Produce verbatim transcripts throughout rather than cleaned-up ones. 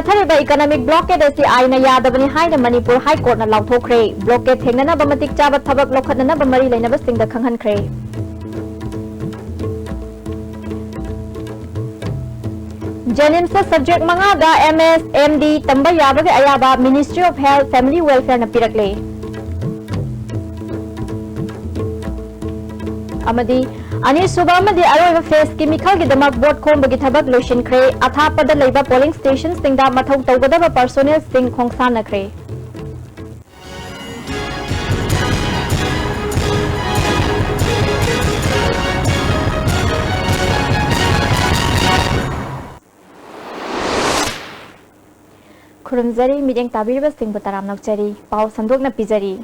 ꯆꯠꯊꯔꯤꯕ economic blockade ꯑꯁꯤ ꯑꯥꯏꯟꯅ ꯌꯥꯗꯕꯅꯤ ꯍꯥꯏꯅ ꯃꯅꯤꯄꯨꯔ High Courtꯅ ꯂꯥꯎꯊꯣꯛꯈ꯭ꯔꯦ꯫ Blockade ꯊꯦꯡꯅꯅꯕ ꯃꯇꯤꯛ ꯆꯥꯕ ꯊꯕꯛ ꯂꯧꯈꯠꯅꯅꯕ ꯃꯔꯤ ꯂꯩꯅꯕꯁꯤꯡꯗ ꯈꯪꯍꯟꯈ꯭ꯔꯦ꯫ JNIMSꯇ subject ꯃꯉꯥꯗ M S, M D ꯇꯝꯕ ꯌꯥꯕꯒꯤ ꯑꯌꯥꯕ Ministry of Health Family Welfareꯅ ꯄꯤꯔꯛꯂꯦ꯫ ꯑꯃꯗꯤ ꯑꯅꯤꯁꯨꯕ ꯑꯃꯗꯤ ꯑꯔꯣꯏꯕ phaseꯀꯤ ꯃꯤꯈꯜꯒꯤꯗꯃꯛ vote ꯈꯣꯝꯕꯒꯤ ꯊꯕꯛ ꯂꯣꯏꯁꯤꯟꯈ꯭ꯔꯦ꯫ ꯑꯊꯥꯞꯄꯗ ꯂꯩꯕ polling stationꯁꯤꯡꯗ ꯃꯊꯧ ꯇꯧꯒꯗꯕ personnelꯁꯤꯡ ꯈꯣꯡꯁꯥꯟꯅꯈ꯭ꯔꯦ꯫ ꯈꯨꯔꯨꯝꯖꯔꯤ, ꯃꯤꯠꯌꯦꯡ ꯇꯥꯕꯤꯔꯤꯕꯁꯤꯡꯕꯨ ꯇꯔꯥꯝꯅ ꯑꯣꯛꯆꯔꯤ꯫ ꯄꯥꯎ ꯁꯟꯗꯣꯛꯅ ꯄꯤꯖꯔꯤ꯫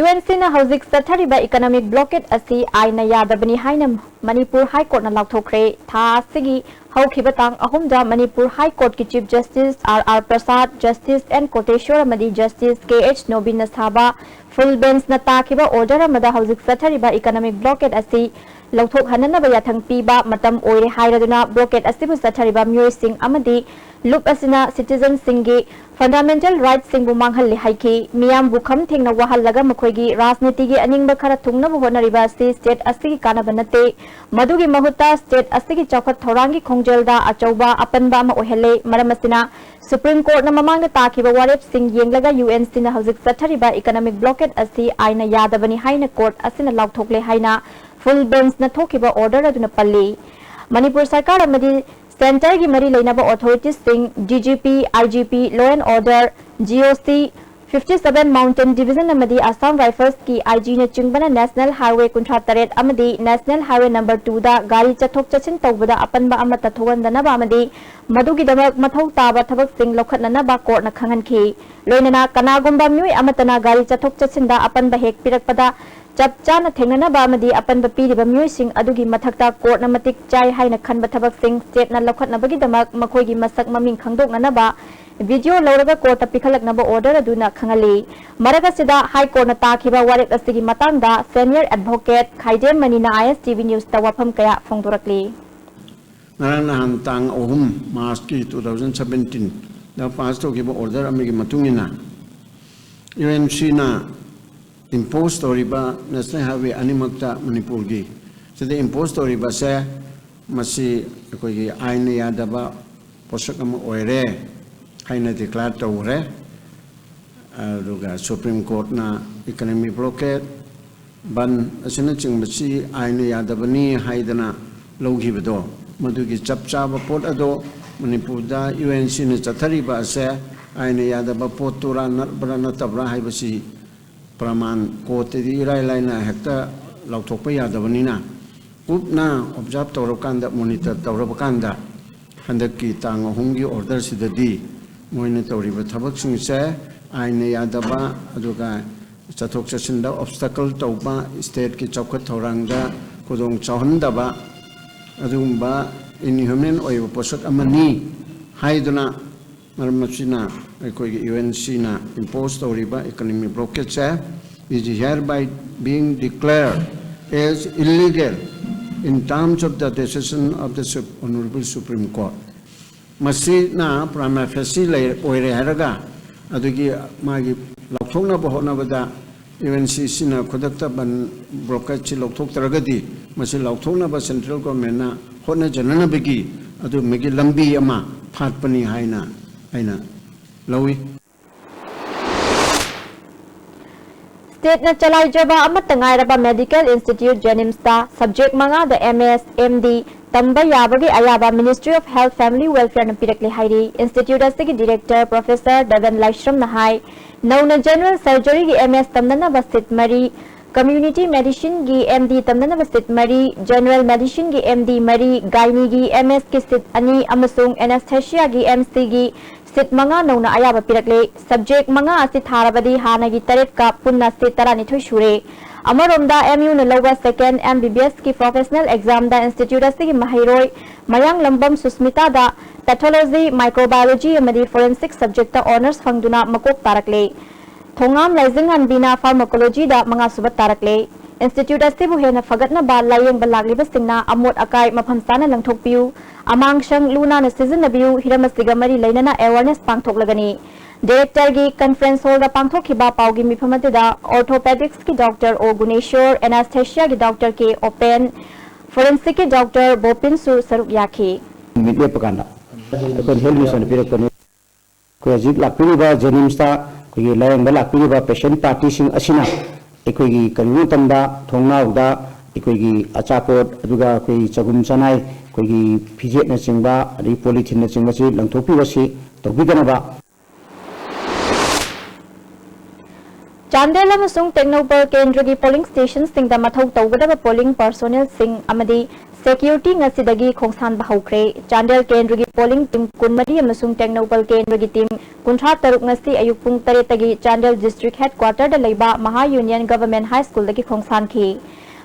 UNCꯅ ꯍꯧꯖꯤꯛ ꯆꯠꯊꯔꯤꯕ economic blockade ꯑꯁꯤ ꯑꯥꯏꯟꯅ ꯌꯥꯗꯕꯅꯤ ꯍꯥꯏꯅ ꯃꯅꯤꯄꯨꯔ High Courtꯅ ꯂꯥꯎꯊꯣꯛꯈ꯭ꯔꯦ꯫ ꯊꯥ ꯑꯁꯤꯒꯤ ꯍꯧꯈꯤꯕ ꯇꯥꯡ ꯑꯍꯨꯝꯗ Manipur High Courtꯀꯤ Chief Justice R R Prasad, Justice N Koteshwar ꯑꯃꯗꯤ Justice K H Nobinꯅ ꯁꯥꯕ full benchꯅ ꯇꯥꯈꯤꯕ order ꯑꯃꯗ ꯍꯧꯖꯤꯛ ꯆꯠꯊꯔꯤꯕ economic blockade ꯑꯁꯤ ꯂꯧꯊꯣꯛꯍꯟꯅꯅꯕ ꯌꯥꯊꯪ ꯄꯤꯕ ꯃꯇꯝ ꯑꯣꯏꯔꯦ ꯍꯥꯏꯔꯗꯨꯅ blockade ꯑꯁꯤꯕꯨ ꯆꯠꯊꯔꯤꯕ ꯃꯤꯑꯣꯏꯁꯤꯡ ꯑꯃꯗꯤ ꯂꯨꯞ ꯑꯁꯤꯅ citizenꯁꯤꯡꯒꯤ fundamental rightꯁꯤꯡꯕꯨ ꯃꯥꯡꯍꯜꯂꯤ ꯍꯥꯏꯈꯤ꯫ ꯃꯤꯌꯥꯝꯕꯨ ꯈꯝ ꯊꯦꯡꯅ ꯋꯥꯍꯜꯂꯒ ꯃꯈꯣꯏꯒꯤ ꯔꯥꯖꯅꯤꯇꯤꯒꯤ ꯑꯅꯤꯡꯕ ꯈꯔ ꯊꯨꯡꯅꯕ ꯍꯣꯠꯅꯔꯤꯕ ꯑꯁꯤ state ꯑꯁꯤꯒꯤ ꯀꯥꯟꯅꯕ ꯅꯠꯇꯦ꯫ ꯃꯗꯨꯒꯤ ꯃꯍꯨꯠꯇ state ꯑꯁꯤꯒꯤ ꯆꯥꯎꯈꯠ ꯊꯧꯔꯥꯡꯒꯤ ꯈꯣꯡꯖꯦꯜꯗ ꯑꯆꯧꯕ ꯑꯄꯟꯕ ꯑꯃ ꯑꯣꯏꯍꯜꯂꯦ꯫ ꯃꯔꯝ ꯑꯁꯤꯅ Supreme Courtꯅ ꯃꯃꯥꯡꯗ ꯇꯥꯈꯤꯕ ꯋꯥꯔꯦꯞꯁꯤꯡ ꯌꯦꯡꯂꯒ UNCꯅ ꯍꯧꯖꯤꯛ ꯆꯠꯊꯔꯤꯕ economic blockade ꯑꯁꯤ ꯑꯥꯏꯟꯅ ꯌꯥꯗꯕꯅꯤ ꯍꯥꯏꯅ court ꯑꯁꯤꯅ ꯂꯥꯎꯊꯣꯛꯂꯦ ꯍꯥꯏꯅ full benchꯅ ꯊꯣꯛꯈꯤꯕ order ꯑꯗꯨꯅ ꯄꯜꯂꯤ꯫ ꯃꯅꯤꯄꯨꯔ ꯁꯔꯀꯥꯔ ꯑꯃꯗꯤ centreꯒꯤ ꯃꯔꯤ ꯂꯩꯅꯕ authoritiesꯁꯤꯡ, DGP, IGP, Law and Order, GOC, fifty seven Mountain Division ꯑꯃꯗꯤ Assam Riflesꯀꯤ IGꯅꯆꯤꯡꯕꯅ National Highway ꯀꯨꯟꯊ꯭ꯔꯥ ꯇꯔꯦꯠ ꯑꯃꯗꯤ National Highway number twoꯗ ꯒꯥꯔꯤ ꯆꯠꯊꯣꯛ ꯆꯠꯁꯤꯟ ꯇꯧꯕꯗ ꯑꯄꯟꯕ ꯑꯃꯠꯇ ꯊꯣꯛꯍꯟꯗꯅꯕ ꯑꯃꯗꯤ ꯃꯗꯨꯒꯤꯗꯃꯛ ꯃꯊꯧ ꯇꯥꯕ ꯊꯕꯛꯁꯤꯡ ꯂꯧꯈꯠꯅꯅꯕ courtꯅ ꯈꯪꯍꯟꯈꯤ꯫ ꯂꯣꯏꯅꯅ ꯀꯅꯥꯒꯨꯝꯕ ꯃꯤꯑꯣꯏ ꯑꯃꯠꯇꯅ ꯒꯥꯔꯤ ꯆꯠꯊꯣꯛ ꯆꯠꯁꯤꯟꯗ ꯑꯄꯟꯕ ꯍꯦꯛ ꯄꯤꯔꯛꯄꯗ ꯆꯞ ꯆꯥꯅ ꯊꯦꯡꯅꯅꯕ ꯑꯃꯗꯤ ꯑꯄꯟꯕ ꯄꯤꯔꯤꯕ ꯃꯤꯑꯣꯏꯁꯤꯡ ꯑꯗꯨꯒꯤ ꯃꯊꯛꯇ courtꯅ ꯃꯇꯤꯛ ꯆꯥꯏ ꯍꯥꯏꯅ ꯈꯟꯕ ꯊꯕꯛꯁꯤꯡ stateꯅ ꯂꯧꯈꯠꯅꯕꯒꯤꯗꯃꯛ ꯃꯈꯣꯏꯒꯤ ꯃꯁꯛ ꯃꯃꯤꯡ ꯈꯪꯗꯣꯛꯅꯅꯕ video ꯂꯧꯔꯒ courtꯇ ꯄꯤꯈꯠꯂꯛꯅꯕ order ꯑꯗꯨꯅ ꯈꯪꯍꯜꯂꯤ꯫ ꯃꯔꯛ ꯑꯁꯤꯗ High Courtꯅ ꯇꯥꯈꯤꯕ ꯋꯥꯔꯦꯞ ꯑꯁꯤꯒꯤ ꯃꯇꯥꯡꯗ senior advocate ꯈꯥꯏꯗꯦꯝ ꯃꯅꯤꯅ ISTV Newsꯇ ꯋꯥꯐꯝ ꯀꯌꯥ ꯐꯣꯡꯗꯣꯔꯛꯂꯤ꯫ ꯉꯔꯥꯡ ꯅꯍꯥꯟ ꯇꯥꯡ ꯑꯍꯨꯝ March ꯀꯤ two thousand seventeen ꯗ pass ꯇꯧꯈꯤꯕ order ꯑꯃꯒꯤ ꯃꯇꯨꯡ ꯏꯟꯅ, U N C ꯅ impose ꯇꯧꯔꯤꯕ National Highway ꯑꯅꯤꯃꯛꯇ ꯃꯅꯤꯄꯨꯔꯒꯤ ꯁꯤꯗ impose ꯇꯧꯔꯤꯕꯁꯦ, ꯃꯁꯤ ꯑꯩꯈꯣꯏꯒꯤ ꯑꯥꯏꯟꯅ ꯌꯥꯗꯕ ꯄꯣꯠꯁꯛ ꯑꯃ ꯑꯣꯏꯔꯦ ꯍꯥꯏꯅ declare ꯇꯧꯈ꯭ꯔꯦ꯫ ꯑꯗꯨꯒ Supreme Court ꯅ economic blockade, ꯕꯟ ꯑꯁꯤꯅꯆꯤꯡꯕꯁꯤ ꯑꯥꯏꯟꯅ ꯌꯥꯗꯕꯅꯤ ꯍꯥꯏꯗꯅ ꯂꯧꯈꯤꯕꯗꯣ, ꯃꯗꯨꯒꯤ ꯆꯞ ꯆꯥꯕ ꯄꯣꯠ ꯑꯗꯣ ꯃꯅꯤꯄꯨꯔꯗ U N C ꯅ ꯆꯠꯊꯔꯤꯕ ꯑꯁꯦ ꯑꯥꯏꯟꯅ ꯌꯥꯗꯕ ꯄꯣꯠꯇꯨꯔꯥ ꯅꯠꯄ꯭ꯔꯥ ꯅꯠꯇꯕ꯭ꯔꯥ ꯍꯥꯏꯕꯁꯤ ꯄ꯭ꯔꯃꯥꯟ court ꯇꯗꯤ ꯏꯔꯥꯏ ꯂꯥꯏꯅ ꯍꯦꯛꯇ ꯂꯥꯎꯊꯣꯛꯄ ꯌꯥꯗꯕꯅꯤꯅ, ꯀꯨꯞꯅ observe ꯇꯧꯔꯀꯥꯟꯗ, monitor ꯇꯧꯔꯕ ꯀꯥꯟꯗ, ꯍꯟꯗꯛꯀꯤ ꯇꯥꯡ ꯑꯍꯨꯝꯒꯤ order ꯁꯤꯗꯗꯤ ꯃꯣꯏꯅ ꯇꯧꯔꯤꯕ ꯊꯕꯛꯁꯤꯡꯁꯦ ꯑꯥꯏꯟꯅ ꯌꯥꯗꯕ, ꯑꯗꯨꯒ ꯆꯠꯊꯣꯛ ꯆꯠꯁꯤꯟꯗ obstacle ꯇꯧꯕ, state ꯀꯤ ꯆꯥꯎꯈꯠ ꯊꯧꯔꯥꯡꯗ ꯈꯨꯗꯣꯡ ꯆꯥꯎꯍꯟꯗꯕ, ꯑꯗꯨꯒꯨꯝꯕ inhuman ꯑꯣꯏꯕ ꯄꯣꯠꯁꯛ ꯑꯃꯅꯤ ꯍꯥꯏꯗꯨꯅ, ꯃꯔꯝ ꯑꯁꯤꯅ ꯑꯩꯈꯣꯏꯒꯤ U N C ꯅ impose ꯇꯧꯔꯤꯕ economic blockade say is hereby being declared as illegal in terms of the decision of the Sup-, Honorable Supreme Court. ꯃꯁꯤꯅ prima facie ꯂꯩ-, ꯑꯣꯏꯔꯦ ꯍꯥꯏꯔꯒ, ꯑꯗꯨꯒꯤ ꯃꯥꯒꯤ ꯂꯥꯎꯊꯣꯛꯅꯕ ꯍꯣꯠꯅꯕꯗ U N C ꯁꯤꯅ ꯈꯨꯗꯛꯇ ꯕꯟ blockade ꯁꯤ ꯂꯧꯊꯣꯛꯇ꯭ꯔꯒꯗꯤ, ꯃꯁꯤ ꯂꯥꯎꯊꯣꯛꯅꯕ central government ꯅ ꯍꯣꯠꯅꯖꯅꯅꯕꯒꯤ ꯑꯗꯨꯝꯕꯒꯤ ꯂꯝꯕꯤ ꯑꯃ ꯐꯥꯠꯄꯅꯤ ꯍꯥꯏꯅ ꯑꯩꯅ ꯂꯧꯏ꯫ State ꯅ ꯆꯂꯥꯏꯖꯕ ꯑꯃꯠꯇ ꯉꯥꯏꯔꯕ Medical Institute JNIMS ꯇ subject ꯃꯉꯥꯗ M S, M D ꯇꯝꯕ ꯌꯥꯕꯒꯤ ꯑꯌꯥꯕ Ministry of Health Family Welfare ꯅ ꯄꯤꯔꯛꯂꯦ ꯍꯥꯏꯔꯤ꯫ Institute ꯑꯁꯤꯒꯤ Director Professor ꯗꯗꯟ ꯂꯥꯏꯁ꯭ꯔꯝꯅ ꯍꯥꯏ, ꯅꯧꯅ General Surgery ꯒꯤ M S ꯇꯝꯅꯅꯕ seat ꯃꯔꯤ, Community Medicine ꯒꯤ M D ꯇꯝꯅꯅꯕ seat ꯃꯔꯤ, General Medicine ꯒꯤ M D ꯃꯔꯤ, Gynae ꯒꯤ M S ꯀꯤ seat ꯑꯅꯤ ꯑꯃꯁꯨꯡ Anaesthesia ꯒꯤ M C ꯒꯤ seat ꯃꯉꯥ ꯅꯧꯅ ꯑꯌꯥꯕ ꯄꯤꯔꯛꯂꯦ꯫ Subject ꯃꯉꯥ ꯑꯁꯤ ꯊꯥꯔꯕꯗꯤ ꯍꯥꯟꯅꯒꯤ ꯇꯔꯦꯠꯀ ꯄꯨꯟꯅ seat ꯇꯔꯥꯅꯤꯊꯣꯏ ꯁꯨꯔꯦ꯫ ꯑꯃꯔꯣꯝꯗ M U ꯅ ꯂꯧꯕ second M B B S ꯀꯤ professional exam ꯗ institute ꯑꯁꯤꯒꯤ ꯃꯍꯩꯔꯣꯏ ꯃꯌꯥꯡꯂꯝꯕꯝ ꯁꯨꯁꯃꯤꯇꯥꯗ Pathology, Microbiology ꯑꯃꯗꯤ Forensic subject ꯇ honours ꯐꯪꯗꯨꯅ ꯃꯀꯣꯛ ꯇꯥꯔꯛꯂꯦ꯫ ꯊꯣꯉꯥꯝ ꯂꯥꯏꯖꯤꯡꯉꯥꯟꯕꯤꯅ Pharmacology ꯗ ꯃꯉꯥꯁꯨꯕ ꯇꯥꯔꯛꯂꯦ꯫ Institute ꯑꯁꯤꯕꯨ ꯍꯦꯟꯅ ꯐꯒꯠꯅꯕ ꯂꯥꯌꯦꯡꯕ ꯂꯥꯛꯂꯤꯕꯁꯤꯡꯅ ꯑꯃꯣꯠ ꯑꯀꯥꯏ ꯃꯐꯝ ꯆꯥꯅ ꯂꯪꯊꯣꯛꯄꯤꯌꯨ, ꯑꯃꯥꯡꯁꯪ ꯂꯨ ꯅꯥꯟꯅ ꯁꯤꯖꯤꯟꯅꯕꯤꯌꯨ, ꯍꯤꯔꯝ ꯑꯁꯤꯒ ꯃꯔꯤ ꯂꯩꯅꯅ awareness ꯄꯥꯡꯊꯣꯛꯂꯒꯅꯤ꯫ Directorꯒꯤ conference hallꯗ ꯄꯥꯡꯊꯣꯛꯈꯤꯕ ꯄꯥꯎꯒꯤ ꯃꯤꯐꯝ ꯑꯗꯨꯗ orthopedicsꯀꯤ doctor ꯑꯣ ꯒꯨꯅꯦꯁꯣꯔ, anesthesiaꯒꯤ doctor ꯀꯦ ꯑꯣꯄꯦꯟ, forensicꯀꯤ doctor ꯕꯣꯄꯤꯟꯁꯨ ꯁꯔꯨꯛ ꯌꯥꯈꯤ꯫ ꯅꯨꯃꯤꯠ ꯂꯦꯞꯄ ꯀꯥꯟꯗ ꯑꯩꯈꯣꯏꯅ health missionꯅ ꯄꯤꯔꯛꯄꯅꯤ꯫ ꯑꯩꯈꯣꯏ ꯍꯧꯖꯤꯛ ꯂꯥꯛꯄꯤꯔꯤꯕ JNIMSꯇ ꯑꯩꯈꯣꯏꯒꯤ ꯂꯥꯌꯦꯡꯕ ꯂꯥꯛꯄꯤꯔꯤꯕ patient partyꯁꯤꯡ ꯑꯁꯤꯅ ꯑꯩꯈꯣꯏꯒꯤ ꯀꯔꯤꯒꯨꯝꯕ ꯃꯇꯝꯗ ꯊꯣꯡꯅꯥꯎꯗ ꯑꯩꯈꯣꯏꯒꯤ ꯑꯆꯥꯄꯣꯠ, ꯑꯗꯨꯒ ꯑꯩꯈꯣꯏꯒꯤ ꯆꯒꯨꯝ ꯆꯅꯥꯏ, ꯑꯩꯈꯣꯏꯒꯤ ꯐꯤꯖꯦꯠꯅꯆꯤꯡꯕ, ꯑꯗꯒꯤ polytheneꯅꯆꯤꯡꯕꯁꯤ ꯂꯪꯊꯣꯛꯄꯤꯕꯁꯤ ꯇꯧꯕꯤꯗꯅꯕ꯫ ꯆꯥꯟꯗꯦꯜ ꯑꯃꯁꯨꯡ ꯇꯦꯡꯅꯧꯄꯜ ꯀꯦꯟꯗ꯭ꯔꯒꯤ polling stationꯁꯤꯡꯗ ꯃꯊꯧ ꯇꯧꯒꯗꯕ polling personnelꯁꯤꯡ ꯑꯃꯗꯤ security ꯉꯁꯤꯗꯒꯤ ꯈꯣꯡꯁꯥꯟꯕ ꯍꯧꯈ꯭ꯔꯦ꯫ ꯆꯥꯟꯗꯦꯜ ꯀꯦꯟꯗ꯭ꯔꯒꯤ polling team ꯀꯨꯟꯃꯔꯤ ꯑꯃꯁꯨꯡ ꯇꯦꯡꯅꯧꯄꯜ ꯀꯦꯟꯗ꯭ꯔꯒꯤ team ꯀꯨꯟꯊ꯭ꯔꯥ ꯇꯔꯨꯛ ꯉꯁꯤ ꯑꯌꯨꯛ ꯄꯨꯡ ꯇꯔꯦꯠꯇꯒꯤ ꯆꯥꯟꯗꯦꯜ district headquarterꯗ ꯂꯩꯕ Maha Union Government High Schoolꯗꯒꯤ ꯈꯣꯡꯁꯥꯟꯈꯤ꯫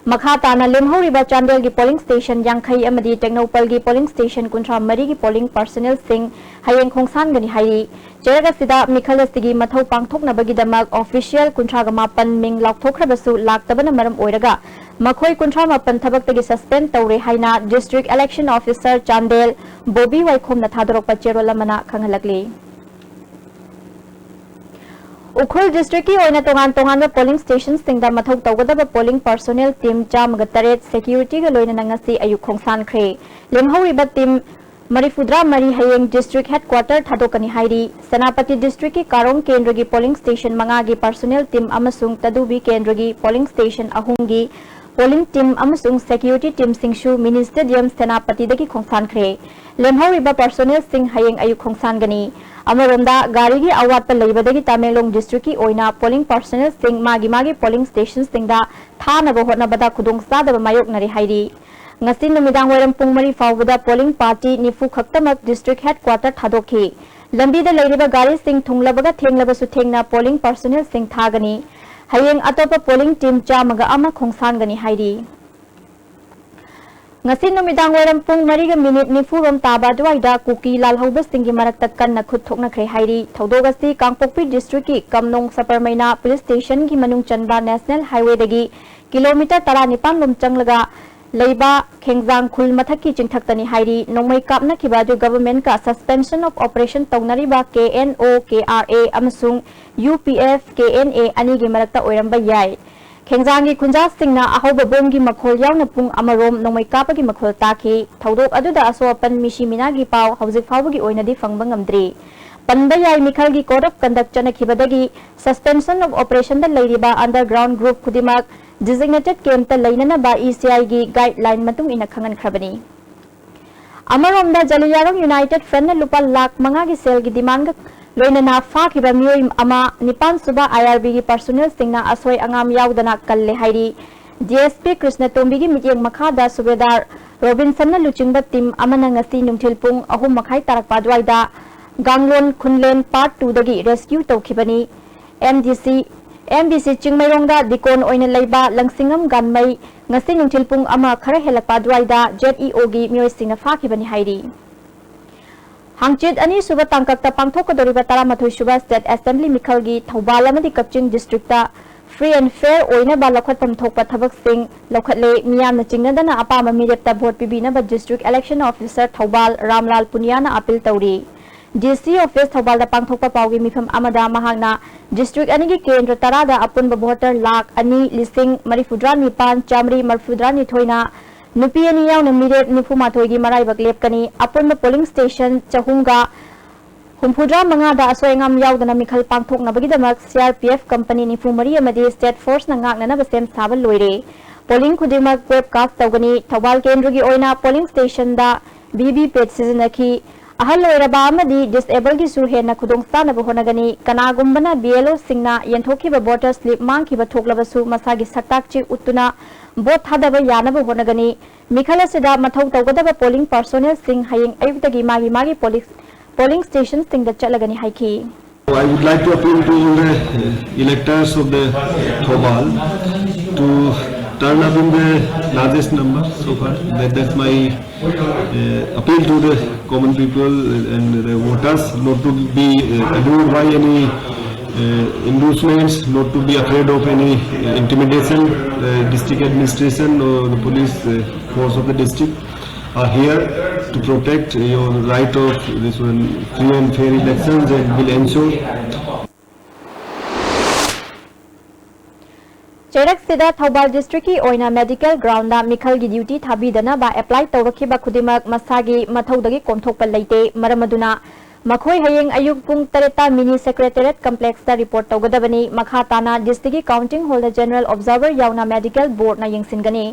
ꯃꯈꯥ ꯇꯥꯅ ꯂꯦꯝꯍꯧꯔꯤꯕ ꯆꯥꯟꯗꯦꯜꯒꯤ polling station ꯌꯥꯡꯈꯩ ꯑꯃꯗꯤ ꯇꯦꯡꯅꯧꯄꯜꯒꯤ polling station ꯀꯨꯟꯊ꯭ꯔꯥ ꯃꯔꯤꯒꯤ polling personnelꯁꯤꯡ ꯍꯌꯦꯡ ꯈꯣꯡꯁꯥꯟꯒꯅꯤ ꯍꯥꯏꯔꯤ꯫ ꯆꯦꯔꯛ ꯑꯁꯤꯗ ꯃꯤꯈꯜ ꯑꯁꯤꯒꯤ ꯃꯊꯧ ꯄꯥꯡꯊꯣꯛꯅꯕꯒꯤꯗꯃꯛ official ꯀꯨꯟꯊ꯭ꯔꯥꯒ ꯃꯥꯄꯟ ꯃꯤꯡ ꯂꯥꯎꯊꯣꯛꯈ꯭ꯔꯕꯁꯨ ꯂꯥꯛꯇꯕꯅ ꯃꯔꯝ ꯑꯣꯏꯔꯒ ꯃꯈꯣꯏ ꯀꯨꯟꯊ꯭ꯔꯥ ꯃꯥꯄꯟ ꯊꯕꯛꯇꯒꯤ suspend ꯇꯧꯔꯦ ꯍꯥꯏꯅ District Election Officer Chandel Bobby ꯋꯥꯏꯈꯣꯝꯅ ꯊꯥꯗꯣꯔꯛꯄ ꯆꯦꯔꯣꯜ ꯑꯃꯅ ꯈꯪꯍꯜꯂꯛꯂꯤ꯫ ꯎꯈ꯭ꯔꯨꯜ districtꯀꯤ ꯑꯣꯏꯅ ꯇꯣꯉꯥꯟ ꯇꯣꯉꯥꯟꯕ polling stationꯁꯤꯡꯗ ꯃꯊꯧ ꯇꯧꯒꯗꯕ polling personnel team ꯆꯥꯝꯃꯒ ꯇꯔꯦꯠ securityꯒ ꯂꯣꯏꯅꯅ ꯉꯁꯤ ꯑꯌꯨꯛ ꯈꯣꯡꯁꯥꯟꯈ꯭ꯔꯦ꯫ ꯂꯦꯝꯍꯧꯔꯤꯕ team ꯃꯔꯤꯐꯨꯇꯔꯥ ꯃꯔꯤ ꯍꯌꯦꯡ district headquarter ꯊꯥꯗꯣꯛꯀꯅꯤ ꯍꯥꯏꯔꯤ꯫ ꯁꯦꯅꯥꯄꯇꯤ districtꯀꯤ ꯀꯥꯔꯣꯡ ꯀꯦꯟꯗ꯭ꯔꯒꯤ polling station ꯃꯉꯥꯒꯤ personnel team ꯑꯃꯁꯨꯡ ꯇꯗꯨꯕꯤ ꯀꯦꯟꯗ꯭ꯔꯒꯤ polling station ꯑꯍꯨꯝꯒꯤ polling team ꯑꯃꯁꯨꯡ security teamꯁꯤꯡꯁꯨ mini stadium ꯁꯦꯅꯥꯄꯇꯤꯗꯒꯤ ꯈꯣꯡꯁꯥꯟꯈ꯭ꯔꯦ꯫ ꯂꯦꯝꯍꯧꯔꯤꯕ personnelꯁꯤꯡ ꯍꯌꯦꯡ ꯑꯌꯨꯛ ꯈꯣꯡꯁꯥꯟꯒꯅꯤ꯫ ꯑꯃꯔꯣꯝꯗ, ꯒꯥꯔꯤꯒꯤ ꯑꯋꯥꯠꯄ ꯂꯩꯕꯗꯒꯤ ꯇꯃꯦꯡꯂꯣꯡ districtꯀꯤ ꯑꯣꯏꯅ polling personnelꯁꯤꯡ ꯃꯥꯒꯤ ꯃꯥꯒꯤ polling stationꯁꯤꯡꯗ ꯊꯥꯅꯕ ꯍꯣꯠꯅꯕꯗ ꯈꯨꯗꯣꯡꯆꯥꯗꯕ ꯃꯥꯌꯣꯛꯅꯔꯦ ꯍꯥꯏꯔꯤ꯫ ꯉꯁꯤ ꯅꯨꯃꯤꯗꯥꯡ ꯋꯥꯏꯔꯝ ꯄꯨꯡ ꯃꯔꯤ ꯐꯥꯎꯕꯗ polling party ꯅꯤꯐꯨ ꯈꯛꯇꯃꯛ district headquarter ꯊꯥꯗꯣꯛꯈꯤ꯫ ꯂꯝꯕꯤꯗ ꯂꯩꯔꯤꯕ ꯒꯥꯔꯤꯁꯤꯡ ꯊꯨꯡꯂꯕꯒ ꯊꯦꯡꯂꯕꯁꯨ ꯊꯦꯡꯅ polling personnelꯁꯤꯡ ꯊꯥꯒꯅꯤ꯫ ꯍꯌꯦꯡ ꯑꯇꯣꯞꯄ polling team ꯆꯥꯝꯃꯒ ꯑꯃ ꯈꯣꯡꯁꯥꯟꯒꯅꯤ ꯍꯥꯏꯔꯤ꯫ ꯉꯁꯤ ꯅꯨꯃꯤꯗꯥꯡ ꯋꯥꯏꯔꯝ ꯄꯨꯡ ꯃꯔꯤꯒ minute ꯅꯤꯐꯨ ꯔꯣꯝ ꯇꯥꯕ ꯑꯗꯨꯋꯥꯏꯗ ꯀꯨꯀꯤ ꯂꯥꯜꯍꯧꯕꯁꯤꯡꯒꯤ ꯃꯔꯛꯇ ꯀꯟꯅ ꯈꯨꯠ ꯊꯣꯛꯅꯈ꯭ꯔꯦ ꯍꯥꯏꯔꯤ꯫ ꯊꯧꯗꯣꯛ ꯑꯁꯤ ꯀꯥꯡꯄꯣꯛꯄꯤ districtꯀꯤ ꯀꯝꯅꯣꯡ ꯁꯄꯔꯃꯩꯅꯥ police stationꯒꯤ ꯃꯅꯨꯡ ꯆꯟꯕ national highwayꯗꯒꯤ ꯀꯤꯂꯣꯃꯤꯇꯔ ꯇꯔꯥꯅꯤꯄꯥꯟ ꯂꯣꯝ ꯆꯪꯂꯒ ꯂꯩꯕ ꯈꯦꯡꯖꯥꯡ ꯈꯨꯜ ꯃꯊꯛꯀꯤ ꯆꯤꯡꯊꯛꯇꯅꯤ ꯍꯥꯏꯔꯤ꯫ ꯅꯣꯡꯃꯩ ꯀꯥꯞꯅꯈꯤꯕ ꯑꯗꯨ ꯒꯚꯔꯟꯃꯦꯟꯠꯀ ꯁꯁꯄꯦꯟꯁꯟ ꯑꯣꯐ ꯑꯣꯄꯔꯦꯁꯟ ꯇꯧꯅꯔꯤꯕ ꯀꯦ N O, K R A ꯑꯃꯁꯨꯡ U P F, K N A ꯑꯅꯤꯒꯤ ꯃꯔꯛꯇ ꯑꯣꯏꯔꯝꯕ ꯌꯥꯏ꯫ ꯈꯦꯡꯖꯥꯡꯒꯤ ꯈꯨꯟꯖꯥꯁꯤꯡꯅ ꯑꯍꯧꯕ ꯕꯣꯝꯒꯤ ꯃꯈꯣꯜ ꯌꯥꯎꯅ ꯄꯨꯡ ꯑꯃꯔꯣꯝ ꯅꯣꯡꯃꯩ ꯀꯥꯞꯄꯒꯤ ꯃꯈꯣꯜ ꯇꯥꯈꯤ꯫ ꯊꯧꯗꯣꯛ ꯑꯗꯨꯗ ꯑꯁꯣꯛ ꯑꯄꯟ ꯃꯤꯁꯤ ꯃꯤꯅꯥꯒꯤ ꯄꯥꯎ ꯍꯧꯖꯤꯛ ꯐꯥꯎꯕꯒꯤ ꯑꯣꯏꯅꯗꯤ ꯐꯪꯕ ꯉꯝꯗ꯭ꯔꯤ꯫ ꯄꯟꯕ ꯌꯥꯏ, ꯃꯤꯈꯜꯒꯤ code of conduct ꯆꯠꯅꯈꯤꯕꯗꯒꯤ suspension of operationꯗ ꯂꯩꯔꯤꯕ underground group ꯈꯨꯗꯤꯡꯃꯛ designated campꯇ ꯂꯩꯅꯅꯕ ꯏ ꯁꯤ ꯑꯥꯏꯒꯤ guideline ꯃꯇꯨꯡ ꯏꯟꯅ ꯈꯪꯍꯟꯈ꯭ꯔꯕꯅꯤ꯫ ꯑꯃꯔꯣꯝꯗ, ꯖꯂꯤꯌꯥꯔꯣꯡ United Frontꯅ ꯂꯨꯄꯥ ꯂꯥꯈ ꯃꯉꯥꯒꯤ ꯁꯦꯜꯒꯤ demandꯒ ꯂꯣꯏꯅꯅ ꯐꯥꯈꯤꯕ ꯃꯤꯑꯣꯏ ꯑꯃ, ꯅꯤꯄꯥꯟ ꯁꯨꯕ ꯑꯥꯏ ꯑꯥꯔ ꯕꯤꯒꯤ personnelꯁꯤꯡꯅ ꯑꯁꯣꯏ ꯑꯉꯥꯝ ꯌꯥꯎꯗꯅ ꯀꯜꯂꯦ ꯍꯥꯏꯔꯤ꯫ ꯗꯤ ꯑꯦꯁ ꯄꯤ ꯀ꯭ꯔꯤꯁꯅꯇꯣꯝꯕꯤꯒꯤ ꯃꯤꯠꯌꯦꯡ ꯃꯈꯥꯗ ꯁꯨꯕꯦꯗꯥꯔ ꯔꯣꯕꯤꯟꯁꯟꯅ ꯂꯨꯆꯤꯡꯕ team ꯑꯃꯅ ꯉꯁꯤ ꯅꯨꯡꯊꯤꯜ ꯄꯨꯡ ꯑꯍꯨꯝ ꯃꯈꯥꯏ ꯇꯥꯔꯛꯄ ꯑꯗꯨꯋꯥꯏꯗ ꯒꯥꯡꯂꯣꯟ ꯈꯨꯟꯂꯦꯟ part twoꯗꯒꯤ rescue ꯇꯧꯈꯤꯕꯅꯤ꯫ ꯑꯦꯝ ꯗꯤ ꯁꯤ, ꯑꯦꯝ ꯗꯤ ꯁꯤ ꯆꯤꯡꯃꯩꯔꯣꯡꯗ deacon ꯑꯣꯏꯅ ꯂꯩꯕ ꯂꯪꯁꯤꯡꯉꯝ ꯒꯥꯟꯃꯩ ꯉꯁꯤ ꯅꯨꯡꯊꯤꯜ ꯄꯨꯡ ꯑꯃ ꯈꯔ ꯍꯦꯜꯂꯛꯄ ꯑꯗꯨꯋꯥꯏꯗ ꯖꯦꯠ ꯏ ꯑꯣꯒꯤ ꯃꯤꯑꯣꯏꯁꯤꯡꯅ ꯐꯥꯈꯤꯕꯅꯤ ꯍꯥꯏꯔꯤ꯫ ꯍꯥꯡꯆꯤꯠ ꯑꯅꯤꯁꯨꯕ ꯇꯥꯡꯀꯛꯇ ꯄꯥꯡꯊꯣꯛꯀꯗꯧꯔꯤꯕ ꯇꯔꯥꯃꯥꯊꯣꯏ ꯁꯨꯕ State Assembly ꯃꯤꯈꯜꯒꯤ ꯊꯧꯕꯥꯜ ꯑꯃꯗꯤ ꯀꯛꯆꯤꯡ districtꯇ free and fair ꯑꯣꯏꯅꯕ ꯂꯧꯈꯠꯐꯝ ꯊꯣꯛꯄ ꯊꯕꯛꯁꯤꯡ ꯂꯧꯈꯠꯂꯦ꯫ ꯃꯤꯌꯥꯝꯅ ꯆꯤꯡꯅꯗꯅ ꯑꯄꯥꯝꯕ ꯃꯤꯔꯦꯞꯇ vote ꯄꯤꯕꯤꯅꯕ district election officer Thoubal ꯔꯥꯝꯂꯥꯜ ꯄꯨꯅꯤꯌꯥꯅ appeal ꯇꯧꯔꯤ꯫ ꯗꯤ ꯁꯤ office ꯊꯧꯕꯥꯜꯗ ꯄꯥꯡꯊꯣꯛꯄ ꯄꯥꯎꯒꯤ ꯃꯤꯐꯝ ꯑꯃꯗ ꯃꯍꯥꯛꯅ district ꯑꯅꯤꯒꯤ ꯀꯦꯟꯗ꯭ꯔ ꯇꯔꯥꯗ ꯑꯄꯨꯟꯕ voter ꯂꯥꯈ ꯑꯅꯤ ꯂꯤꯁꯤꯡ ꯃꯔꯤꯐꯨꯇꯔꯥ ꯅꯤꯄꯥꯟ ꯆꯥꯃꯔꯤ ꯃꯔꯤꯐꯨꯇꯔꯥ ꯅꯤꯊꯣꯏꯅ ꯅꯨꯄꯤ ꯑꯅꯤ ꯌꯥꯎꯅ ꯃꯤꯔꯦꯞ ꯅꯤꯐꯨ ꯃꯥꯊꯣꯏꯒꯤ ꯃꯔꯥꯏꯕꯛ ꯂꯦꯞꯀꯅꯤ꯫ ꯑꯄꯨꯟꯕ polling station ꯆꯍꯨꯝꯒ ꯍꯨꯝꯐꯨꯇꯔꯥ ꯃꯉꯥꯗ ꯑꯁꯣꯏ ꯑꯉꯥꯝ ꯌꯥꯎꯗꯅ ꯃꯤꯈꯜ ꯄꯥꯡꯊꯣꯛꯅꯕꯒꯤꯗꯃꯛ C R P F company ꯅꯤꯐꯨ ꯃꯔꯤ ꯑꯃꯗꯤ state forceꯅ ꯉꯥꯛꯅꯅꯕ ꯁꯦꯝ ꯁꯥꯕ ꯂꯣꯏꯔꯦ꯫ Polling ꯈꯨꯗꯤꯡꯃꯛ webcast ꯇꯧꯒꯅꯤ꯫ ꯊꯧꯕꯥꯜ ꯀꯦꯟꯗ꯭ꯔꯒꯤ ꯑꯣꯏꯅ polling stationꯗ ꯚꯤ ꯚꯤ ꯄꯦꯠ ꯁꯤꯖꯤꯟꯅꯈꯤ꯫ ꯑꯍꯜ ꯑꯣꯏꯔꯕ ꯑꯃꯗꯤ disableꯒꯤꯁꯨ ꯍꯦꯟꯅ ꯈꯨꯗꯣꯡꯆꯥꯅꯕ ꯍꯣꯠꯅꯒꯅꯤ꯫ ꯀꯅꯥꯒꯨꯝꯕꯅ ꯕꯤ ꯑꯦꯜ ꯑꯣꯁꯤꯡꯅ ꯌꯦꯟꯊꯣꯛꯈꯤꯕ voter slip ꯃꯥꯡꯈꯤꯕ ꯊꯣꯛꯂꯕꯁꯨ ꯃꯁꯥꯒꯤ ꯁꯛꯇꯥꯛ ꯆꯦ ꯎꯠꯇꯨꯅ vote ꯊꯥꯗꯕ ꯌꯥꯅꯕ ꯍꯣꯠꯅꯒꯅꯤ꯫ ꯃꯤꯈꯜ ꯑꯁꯤꯗ ꯃꯊꯧ ꯇꯧꯒꯗꯕ polling personnelꯁꯤꯡ ꯍꯌꯦꯡ ꯑꯌꯨꯛꯇꯒꯤ ꯃꯥꯒꯤ ꯃꯥꯒꯤ polling, polling stationꯁꯤꯡꯗ ꯆꯠꯂꯒꯅꯤ ꯍꯥꯏꯈꯤ꯫ I would like to appeal to all the uh, electors of the Thoubal to turn up in the largest number so far. That, that's my uh, appeal to the common people and the voters, not to be uh, allured by any uh, inducements, not to be afraid of any uh, intimidation. Uh, district administration or the police uh, force of the district are here to protect your right of this one free and fair elections and will ensure ꯆꯩꯔꯛꯁꯤꯗ Thoubal ꯗꯤꯁꯇ꯭ꯔꯤꯛꯀꯤ ꯑꯣꯏꯅ medical ground ꯃꯤꯈꯜꯒꯤ duty ꯊꯥꯕꯤꯗꯅꯕ apply ꯇꯧꯔꯛꯈꯤꯕ ꯈꯨꯗꯤꯡꯃꯛ ꯃꯁꯥꯒꯤ ꯃꯊꯧꯗꯒꯤ ꯀꯣꯝꯊꯣꯛꯄ ꯂꯩꯇꯦ꯫ ꯃꯔꯝ ꯑꯗꯨꯅ ꯃꯈꯣꯏ ꯍꯌꯦꯡ ꯑꯌꯨꯛ ꯄꯨꯡ ꯇꯔꯦꯠꯇ ꯃꯤꯅꯤ ꯁꯦꯀ꯭ꯔꯦꯇꯦꯔꯤꯌꯦꯠ ꯀꯝꯄ꯭ꯂꯦꯛꯁꯇ ꯔꯤꯄꯣꯔꯠ ꯇꯧꯒꯗꯕꯅꯤ꯫ ꯃꯈꯥ ꯇꯥꯅ ꯗꯤꯁꯇ꯭ꯔꯤꯛꯀꯤ ꯀꯥꯎꯟꯇꯤꯡ ꯍꯣꯜꯗ ꯖꯦꯅꯔꯦꯜ ꯑꯣꯕꯖꯥꯔꯚꯔ ꯌꯥꯎꯅ ꯃꯦꯗꯤꯀꯦꯜ ꯕꯣꯔꯗꯅ ꯌꯦꯡꯁꯤꯟꯒꯅꯤ꯫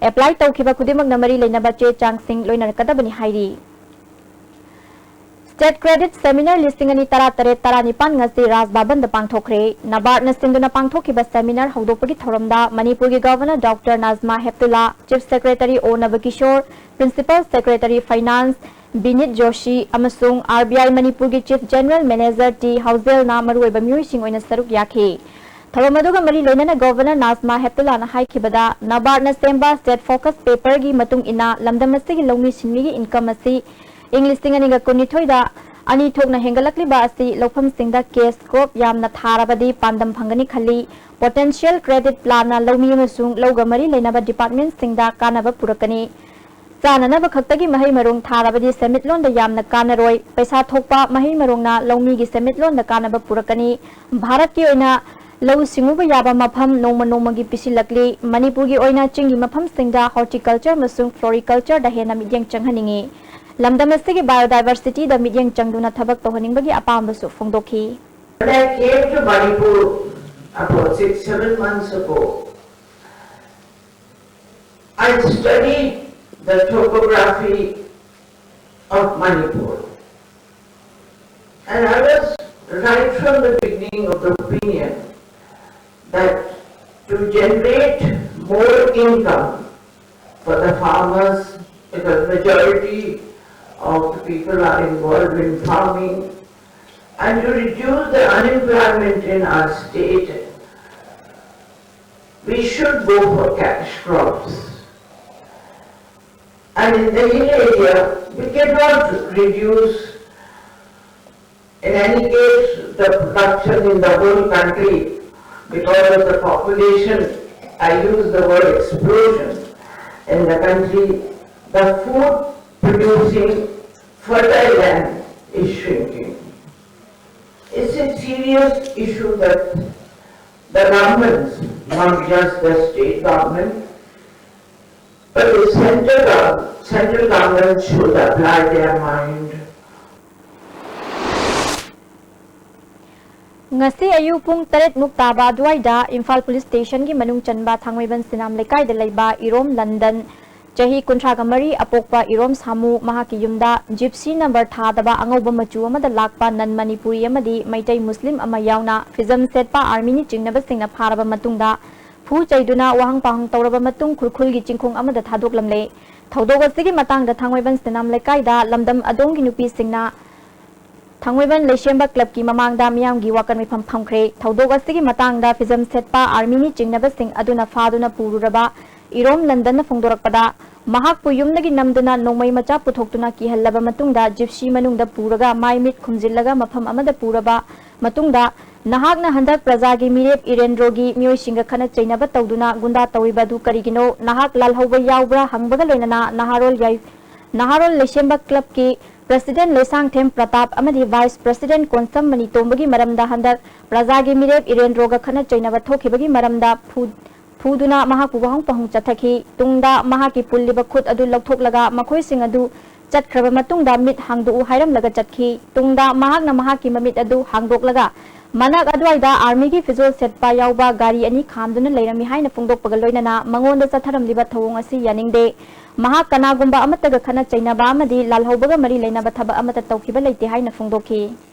ꯑꯦꯄ꯭ꯂꯥꯏ ꯇꯧꯈꯤꯕ ꯈꯨꯗꯤꯡꯃꯛꯅ ꯃꯔꯤ ꯂꯩꯅꯕ ꯆꯦ ꯆꯥꯡꯁꯤꯡ ꯂꯣꯏꯅꯔꯛꯀꯗꯕꯅꯤ ꯍꯥꯏꯔꯤ꯫ ꯁ꯭ꯇꯦꯠ ꯀ꯭ꯔꯦꯗꯤꯠ ꯁꯦꯃꯤꯅꯥꯔ ꯂꯤꯁꯤꯡ ꯑꯅꯤ ꯇꯔꯥ ꯇꯔꯦꯠ ꯇꯔꯥꯅꯤꯄꯥꯟ ꯉꯁꯤ ꯔꯥꯖ ꯚꯕꯟꯗ ꯄꯥꯡꯊꯣꯛꯈ꯭ꯔꯦ꯫ ꯅꯕꯥꯔꯗꯅ ꯁꯤꯟꯗꯨꯅ ꯄꯥꯡꯊꯣꯛꯈꯤꯕ ꯁꯦꯃꯤꯅꯥꯔ ꯍꯧꯗꯣꯛꯄꯒꯤ ꯊꯧꯔꯝꯗ ꯃꯅꯤꯄꯨꯔꯒꯤ ꯒꯚꯔꯅꯔ ꯗꯣꯛꯇꯔ ꯅꯥꯖꯃꯥ ꯍꯦꯞꯇꯨꯂꯥ, ꯆꯤꯐ ꯁꯦꯀ꯭ꯔꯦꯇꯔꯤ ꯑꯣ ꯅꯕꯀꯤꯁꯣꯔ, ꯄ꯭ꯔꯤꯟꯁꯤꯄꯜ ꯁꯦꯀ꯭ꯔꯦꯇꯔꯤ ꯐꯥꯏꯅꯥꯟꯁ ꯕꯤꯅꯤꯠ ꯖꯣꯁꯤ ꯑꯃꯁꯨꯡ ꯑꯥꯔ ꯕꯤ ꯑꯥꯏ ꯃꯅꯤꯄꯨꯔꯒꯤ ꯆꯤꯐ ꯖꯦꯅꯔꯦꯜ ꯃꯦꯅꯦꯖꯔ ꯇꯤ ꯍꯥꯎꯖꯦꯜꯅ ꯃꯔꯨꯑꯣꯏꯕ ꯃꯤꯑꯣꯏꯁꯤꯡ ꯑꯣꯏꯅ ꯁꯔꯨꯛ ꯌꯥꯈꯤ꯫ ꯊꯧꯔꯝ ꯑꯗꯨꯒ ꯃꯔꯤ ꯂꯩꯅꯅ ꯒꯚꯔꯅꯔ ꯅꯥꯖꯃꯥ ꯍꯦꯞꯇꯨꯂꯥꯅ ꯍꯥꯏꯈꯤꯕꯗ, ꯅꯕꯥꯔꯗꯅ ꯁꯦꯝꯕ ꯁ꯭ꯇꯦꯠ ꯐꯣꯀꯁ ꯄꯦꯄꯔꯒꯤ ꯃꯇꯨꯡ ꯏꯟꯅ ꯂꯝꯗꯝ ꯑꯁꯤꯒꯤ ꯂꯧꯃꯤ ꯁꯤꯟꯃꯤꯒꯤ ꯏꯟꯀꯝ ꯑꯁꯤ ꯏꯪ ꯂꯤꯁꯤꯡ ꯑꯅꯤꯒ ꯀꯨꯟꯅꯤꯊꯣꯏꯗ ꯑꯅꯤ ꯊꯣꯛꯅ ꯍꯦꯟꯒꯠꯂꯛꯂꯤꯕ ꯑꯁꯤ ꯂꯧꯐꯝꯁꯤꯡꯗ ꯀꯦꯁ ꯀ꯭ꯔꯣꯞ ꯌꯥꯝꯅ ꯊꯥꯔꯕꯗꯤ ꯄꯥꯟꯗꯝ ꯐꯪꯒꯅꯤ ꯈꯜꯂꯤ꯫ ꯄꯣꯇꯦꯟꯁꯤꯌꯦꯜ ꯀ꯭ꯔꯦꯗꯤꯠ ꯄ꯭ꯂꯥꯟꯅ ꯂꯧꯃꯤ ꯑꯃꯁꯨꯡ ꯂꯧꯒ ꯃꯔꯤ ꯂꯩꯅꯕ ꯗꯤꯄꯥꯔꯠꯃꯦꯟꯠꯁꯤꯡꯗ ꯀꯥꯟꯅꯕ ꯄꯨꯔꯛꯀꯅꯤ꯫ ꯆꯥꯅꯅꯕ ꯈꯛꯇꯒꯤ ꯃꯍꯩ ꯃꯔꯣꯡ ꯊꯥꯔꯕꯗꯤ ꯁꯦꯟꯃꯤꯠꯂꯣꯟꯗ ꯌꯥꯝꯅ ꯀꯥꯟꯅꯔꯣꯏ꯫ ꯄꯩꯁꯥ ꯊꯣꯛꯄ ꯃꯍꯩ ꯃꯔꯣꯡꯅ ꯂꯧꯃꯤꯒꯤ ꯁꯦꯟꯃꯤꯠꯂꯣꯟꯗ ꯀꯥꯟꯅꯕ ꯄꯨꯔꯛꯀꯅꯤ꯫ ꯚꯥꯔꯠꯀꯤ ꯑꯣꯏꯅ ꯂꯧꯎ ꯁꯤꯡꯎꯕ ꯌꯥꯕ ꯃꯐꯝ ꯅꯣꯡꯃ ꯅꯣꯡꯃꯒꯤ ꯄꯤꯁꯤꯜꯂꯛꯂꯤ꯫ ꯃꯅꯤꯄꯨꯔꯒꯤ ꯑꯣꯏꯅ ꯆꯤꯡꯒꯤ ꯃꯐꯝꯁꯤꯡꯗ ꯍꯣꯔꯇꯤꯀꯜꯆꯔ ꯑꯃꯁꯨꯡ ꯐ꯭ꯂꯣꯔꯤꯀꯜꯆꯔꯗ ꯍꯦꯟꯅ ꯃꯤꯠꯌꯦꯡ ꯆꯪꯍꯟꯅꯤꯡꯏ꯫ ꯂꯝꯗꯝ ꯑꯁꯤꯒꯤ ꯕꯥꯏꯑꯣꯗꯥꯏꯚꯔꯁꯤꯇꯤꯗ ꯃꯤꯠꯌꯦꯡ ꯆꯪꯗꯨꯅ ꯊꯕꯛ ꯇꯧꯍꯟꯅꯤꯡꯕꯒꯤ ꯑꯄꯥꯝꯕꯁꯨ ꯐꯣꯡꯗꯣꯛꯈꯤ꯫ When I came to Manipur about six, seven months ago, I studied the topography of Manipur. And I was right from the beginning of the opinion that to generate more income for the farmers, because majority of the people are involved in farming, and to reduce the unemployment in our state, we should go for cash crops. And in the hill area, we cannot reduce, in any case, the production in the whole country because of the population I use the word explosion in the country, the food producing fertile land is shrinking. It's a serious issue that the governments, not just the state government, but the central, gov- central government should apply their mind. ꯉꯁꯤ ꯑꯌꯨꯛ ꯄꯨꯡ ꯇꯔꯦꯠ ꯃꯨꯛ ꯇꯥꯕ ꯑꯗꯨꯋꯥꯏꯗ Imphal police ꯁ꯭ꯇꯦꯁꯟꯒꯤ ꯃꯅꯨꯡ ꯆꯟꯕ ꯊꯥꯡꯃꯩꯕꯟ ꯁꯤꯅꯥꯝ ꯂꯩꯀꯥꯏꯗ ꯂꯩꯕ ꯏꯔꯣꯝ ꯂꯟꯗꯟ, ꯆꯍꯤ ꯀꯨꯟꯊ꯭ꯔꯥꯒ ꯃꯔꯤ, ꯑꯄꯣꯛꯄ ꯏꯔꯣꯝ ꯁꯥꯃꯨ, ꯃꯍꯥꯛꯀꯤ ꯌꯨꯝꯗ ꯖꯤꯞꯁꯤ ꯅꯝꯕꯔ ꯊꯥꯗꯕ ꯑꯉꯧꯕ ꯃꯆꯨ ꯑꯃꯗ ꯂꯥꯛꯄ ꯅꯟ ꯃꯅꯤꯄꯨꯔꯤ ꯑꯃꯗꯤ ꯃꯩꯇꯩ ꯃꯨꯁꯂꯤꯝ ꯑꯃ ꯌꯥꯎꯅ ꯐꯤꯖꯝ ꯁꯦꯠꯄ ꯑꯥꯔꯃꯤꯅꯤ ꯆꯤꯡꯅꯕꯁꯤꯡꯅ ꯐꯥꯔꯕ ꯃꯇꯨꯡꯗ ꯐꯨ ꯆꯩꯗꯨꯅ ꯋꯥꯍꯪ ꯄꯥꯎꯍꯪ ꯇꯧꯔꯕ ꯃꯇꯨꯡ ꯈꯨꯔꯈꯨꯜꯒꯤ ꯆꯤꯡꯈꯣꯡ ꯑꯃꯗ ꯊꯥꯗꯣꯛꯂꯝꯂꯦ꯫ ꯊꯧꯗꯣꯛ ꯑꯁꯤꯒꯤ ꯃꯇꯥꯡꯗ ꯊꯥꯡꯃꯩꯕꯟ ꯁꯤꯅꯥꯝ ꯂꯩꯀꯥꯏꯗ ꯂꯝꯗꯝ ꯑꯗꯣꯝꯒꯤ ꯅꯨꯄꯤꯁꯤꯡꯅ ꯊꯥꯡꯃꯩꯕꯟ ꯂꯩꯁꯦꯝꯕ ꯀ꯭ꯂꯕꯀꯤ ꯃꯃꯥꯡꯗ ꯃꯤꯌꯥꯝꯒꯤ ꯋꯥꯀꯠ ꯃꯤꯐꯝ ꯐꯝꯈ꯭ꯔꯦ꯫ ꯊꯧꯗꯣꯛ ꯑꯁꯤꯒꯤ ꯃꯇꯥꯡꯗ ꯐꯤꯖꯝ ꯁꯦꯠꯄ ꯑꯥꯔꯃꯤꯅꯤ ꯆꯤꯡꯅꯕꯁꯤꯡ ꯑꯗꯨꯅ ꯐꯥꯗꯨꯅ ꯄꯨꯔꯨꯔꯕ ꯏꯔꯣꯝ ꯂꯟꯗꯟꯅ ꯐꯣꯡꯗꯣꯔꯛꯄꯗ, ꯃꯍꯥꯛꯄꯨ ꯌꯨꯝꯗꯒꯤ ꯅꯝꯗꯨꯅ ꯅꯣꯡꯃꯩ ꯃꯆꯥ ꯄꯨꯊꯣꯛꯇꯨꯅ ꯀꯤꯍꯜꯂꯕ ꯃꯇꯨꯡꯗ ꯖꯤꯞꯁꯤ ꯃꯅꯨꯡꯗ ꯄꯨꯔꯒ ꯃꯥꯏ ꯃꯤꯠ ꯈꯨꯝꯖꯤꯜꯂꯒ ꯃꯐꯝ ꯑꯃꯗ ꯄꯨꯔꯕ ꯃꯇꯨꯡꯗ, "ꯅꯍꯥꯛꯅ ꯍꯟꯗꯛ ꯄ꯭ꯔꯖꯥꯒꯤ ꯃꯤꯔꯦꯞ ꯏꯔꯦꯟꯗ꯭ꯔꯣꯒꯤ ꯃꯤꯑꯣꯏꯁꯤꯡꯒ ꯈꯠꯅ ꯆꯩꯅꯕ ꯇꯧꯗꯨꯅ ꯒꯨꯟꯗꯥ ꯇꯧꯔꯤꯕ ꯑꯗꯨ ꯀꯔꯤꯒꯤꯅꯣ? ꯅꯍꯥꯛ ꯂꯥꯜꯍꯧꯕ ꯌꯥꯎꯕ꯭ꯔꯥ?" ꯍꯪꯕꯒ ꯂꯣꯏꯅꯅ ꯅꯍꯥꯔꯣꯜ ꯌꯥꯏ-, ꯅꯍꯥꯔꯣꯜ ꯂꯩꯁꯦꯝꯕ ꯀ꯭ꯂꯕꯀꯤ ꯄ꯭ꯔꯁꯤꯗꯦꯟ ꯂꯩꯁꯥꯡꯊꯦꯝ ꯄ꯭ꯔꯇꯥꯞ ꯑꯃꯗꯤ ꯚꯥꯏꯁ ꯄ꯭ꯔꯁꯤꯗꯦꯟ ꯀꯣꯟꯁꯝ ꯃꯅꯤꯇꯣꯝꯕꯒꯤ ꯃꯔꯝꯗ ꯍꯟꯗꯛ ꯄ꯭ꯔꯖꯥꯒꯤ ꯃꯤꯔꯦꯞ ꯏꯔꯦꯟꯗ꯭ꯔꯣꯒ ꯈꯠꯅ ꯆꯩꯅꯕ ꯊꯣꯛꯈꯤꯕꯒꯤ ꯃꯔꯝꯗ ꯐꯨ-, ꯐꯨꯗꯨꯅ ꯃꯍꯥꯛꯄꯨ ꯋꯥꯍꯪ ꯄꯥꯎꯍꯪ ꯆꯠꯊꯈꯤ꯫ ꯇꯨꯡꯗ ꯃꯍꯥꯛꯀꯤ ꯄꯨꯜꯂꯤꯕ ꯈꯨꯠ ꯑꯗꯨ ꯂꯧꯊꯣꯛꯂꯒ ꯃꯈꯣꯏꯁꯤꯡ ꯑꯗꯨ ꯆꯠꯈ꯭ꯔꯕ ꯃꯇꯨꯡꯗ ꯃꯤꯠ ꯍꯥꯡꯗꯣꯛꯎ ꯍꯥꯏꯔꯝꯂꯒ ꯆꯠꯈꯤ꯫ ꯇꯨꯡꯗ ꯃꯍꯥꯛꯅ ꯃꯍꯥꯛꯀꯤ ꯃꯃꯤꯠ ꯑꯗꯨ ꯍꯥꯡꯗꯣꯛꯂꯒ ꯃꯅꯥꯛ ꯑꯗꯨꯋꯥꯏꯗ ꯑꯥꯔꯃꯤꯒꯤ ꯐꯤꯖꯣꯜ ꯁꯦꯠꯄ ꯌꯥꯎꯕ ꯒꯥꯔꯤ ꯑꯅꯤ ꯈꯥꯝꯗꯨꯅ ꯂꯩꯔꯝꯃꯤ ꯍꯥꯏꯅ ꯐꯣꯡꯗꯣꯛꯄꯒ ꯂꯣꯏꯅꯅ ꯃꯉꯣꯟꯗ ꯆꯠꯊꯔꯝꯂꯤꯕ ꯊꯧꯑꯣꯡ ꯑꯁꯤ ꯌꯥꯅꯤꯡꯗꯦ꯫ ꯃꯍꯥꯛ ꯀꯅꯥꯒꯨꯝꯕ ꯑꯃꯠꯇꯒ ꯈꯠꯅ ꯆꯩꯅꯕ ꯑꯃꯗꯤ ꯂꯥꯜꯍꯧꯕꯒ ꯃꯔꯤ ꯂꯩꯅꯕ ꯊꯕꯛ ꯑꯃꯠꯇ ꯇꯧꯈꯤꯕ ꯂꯩꯇꯦ ꯍꯥꯏꯅ ꯐꯣꯡꯗꯣꯛꯈꯤ꯫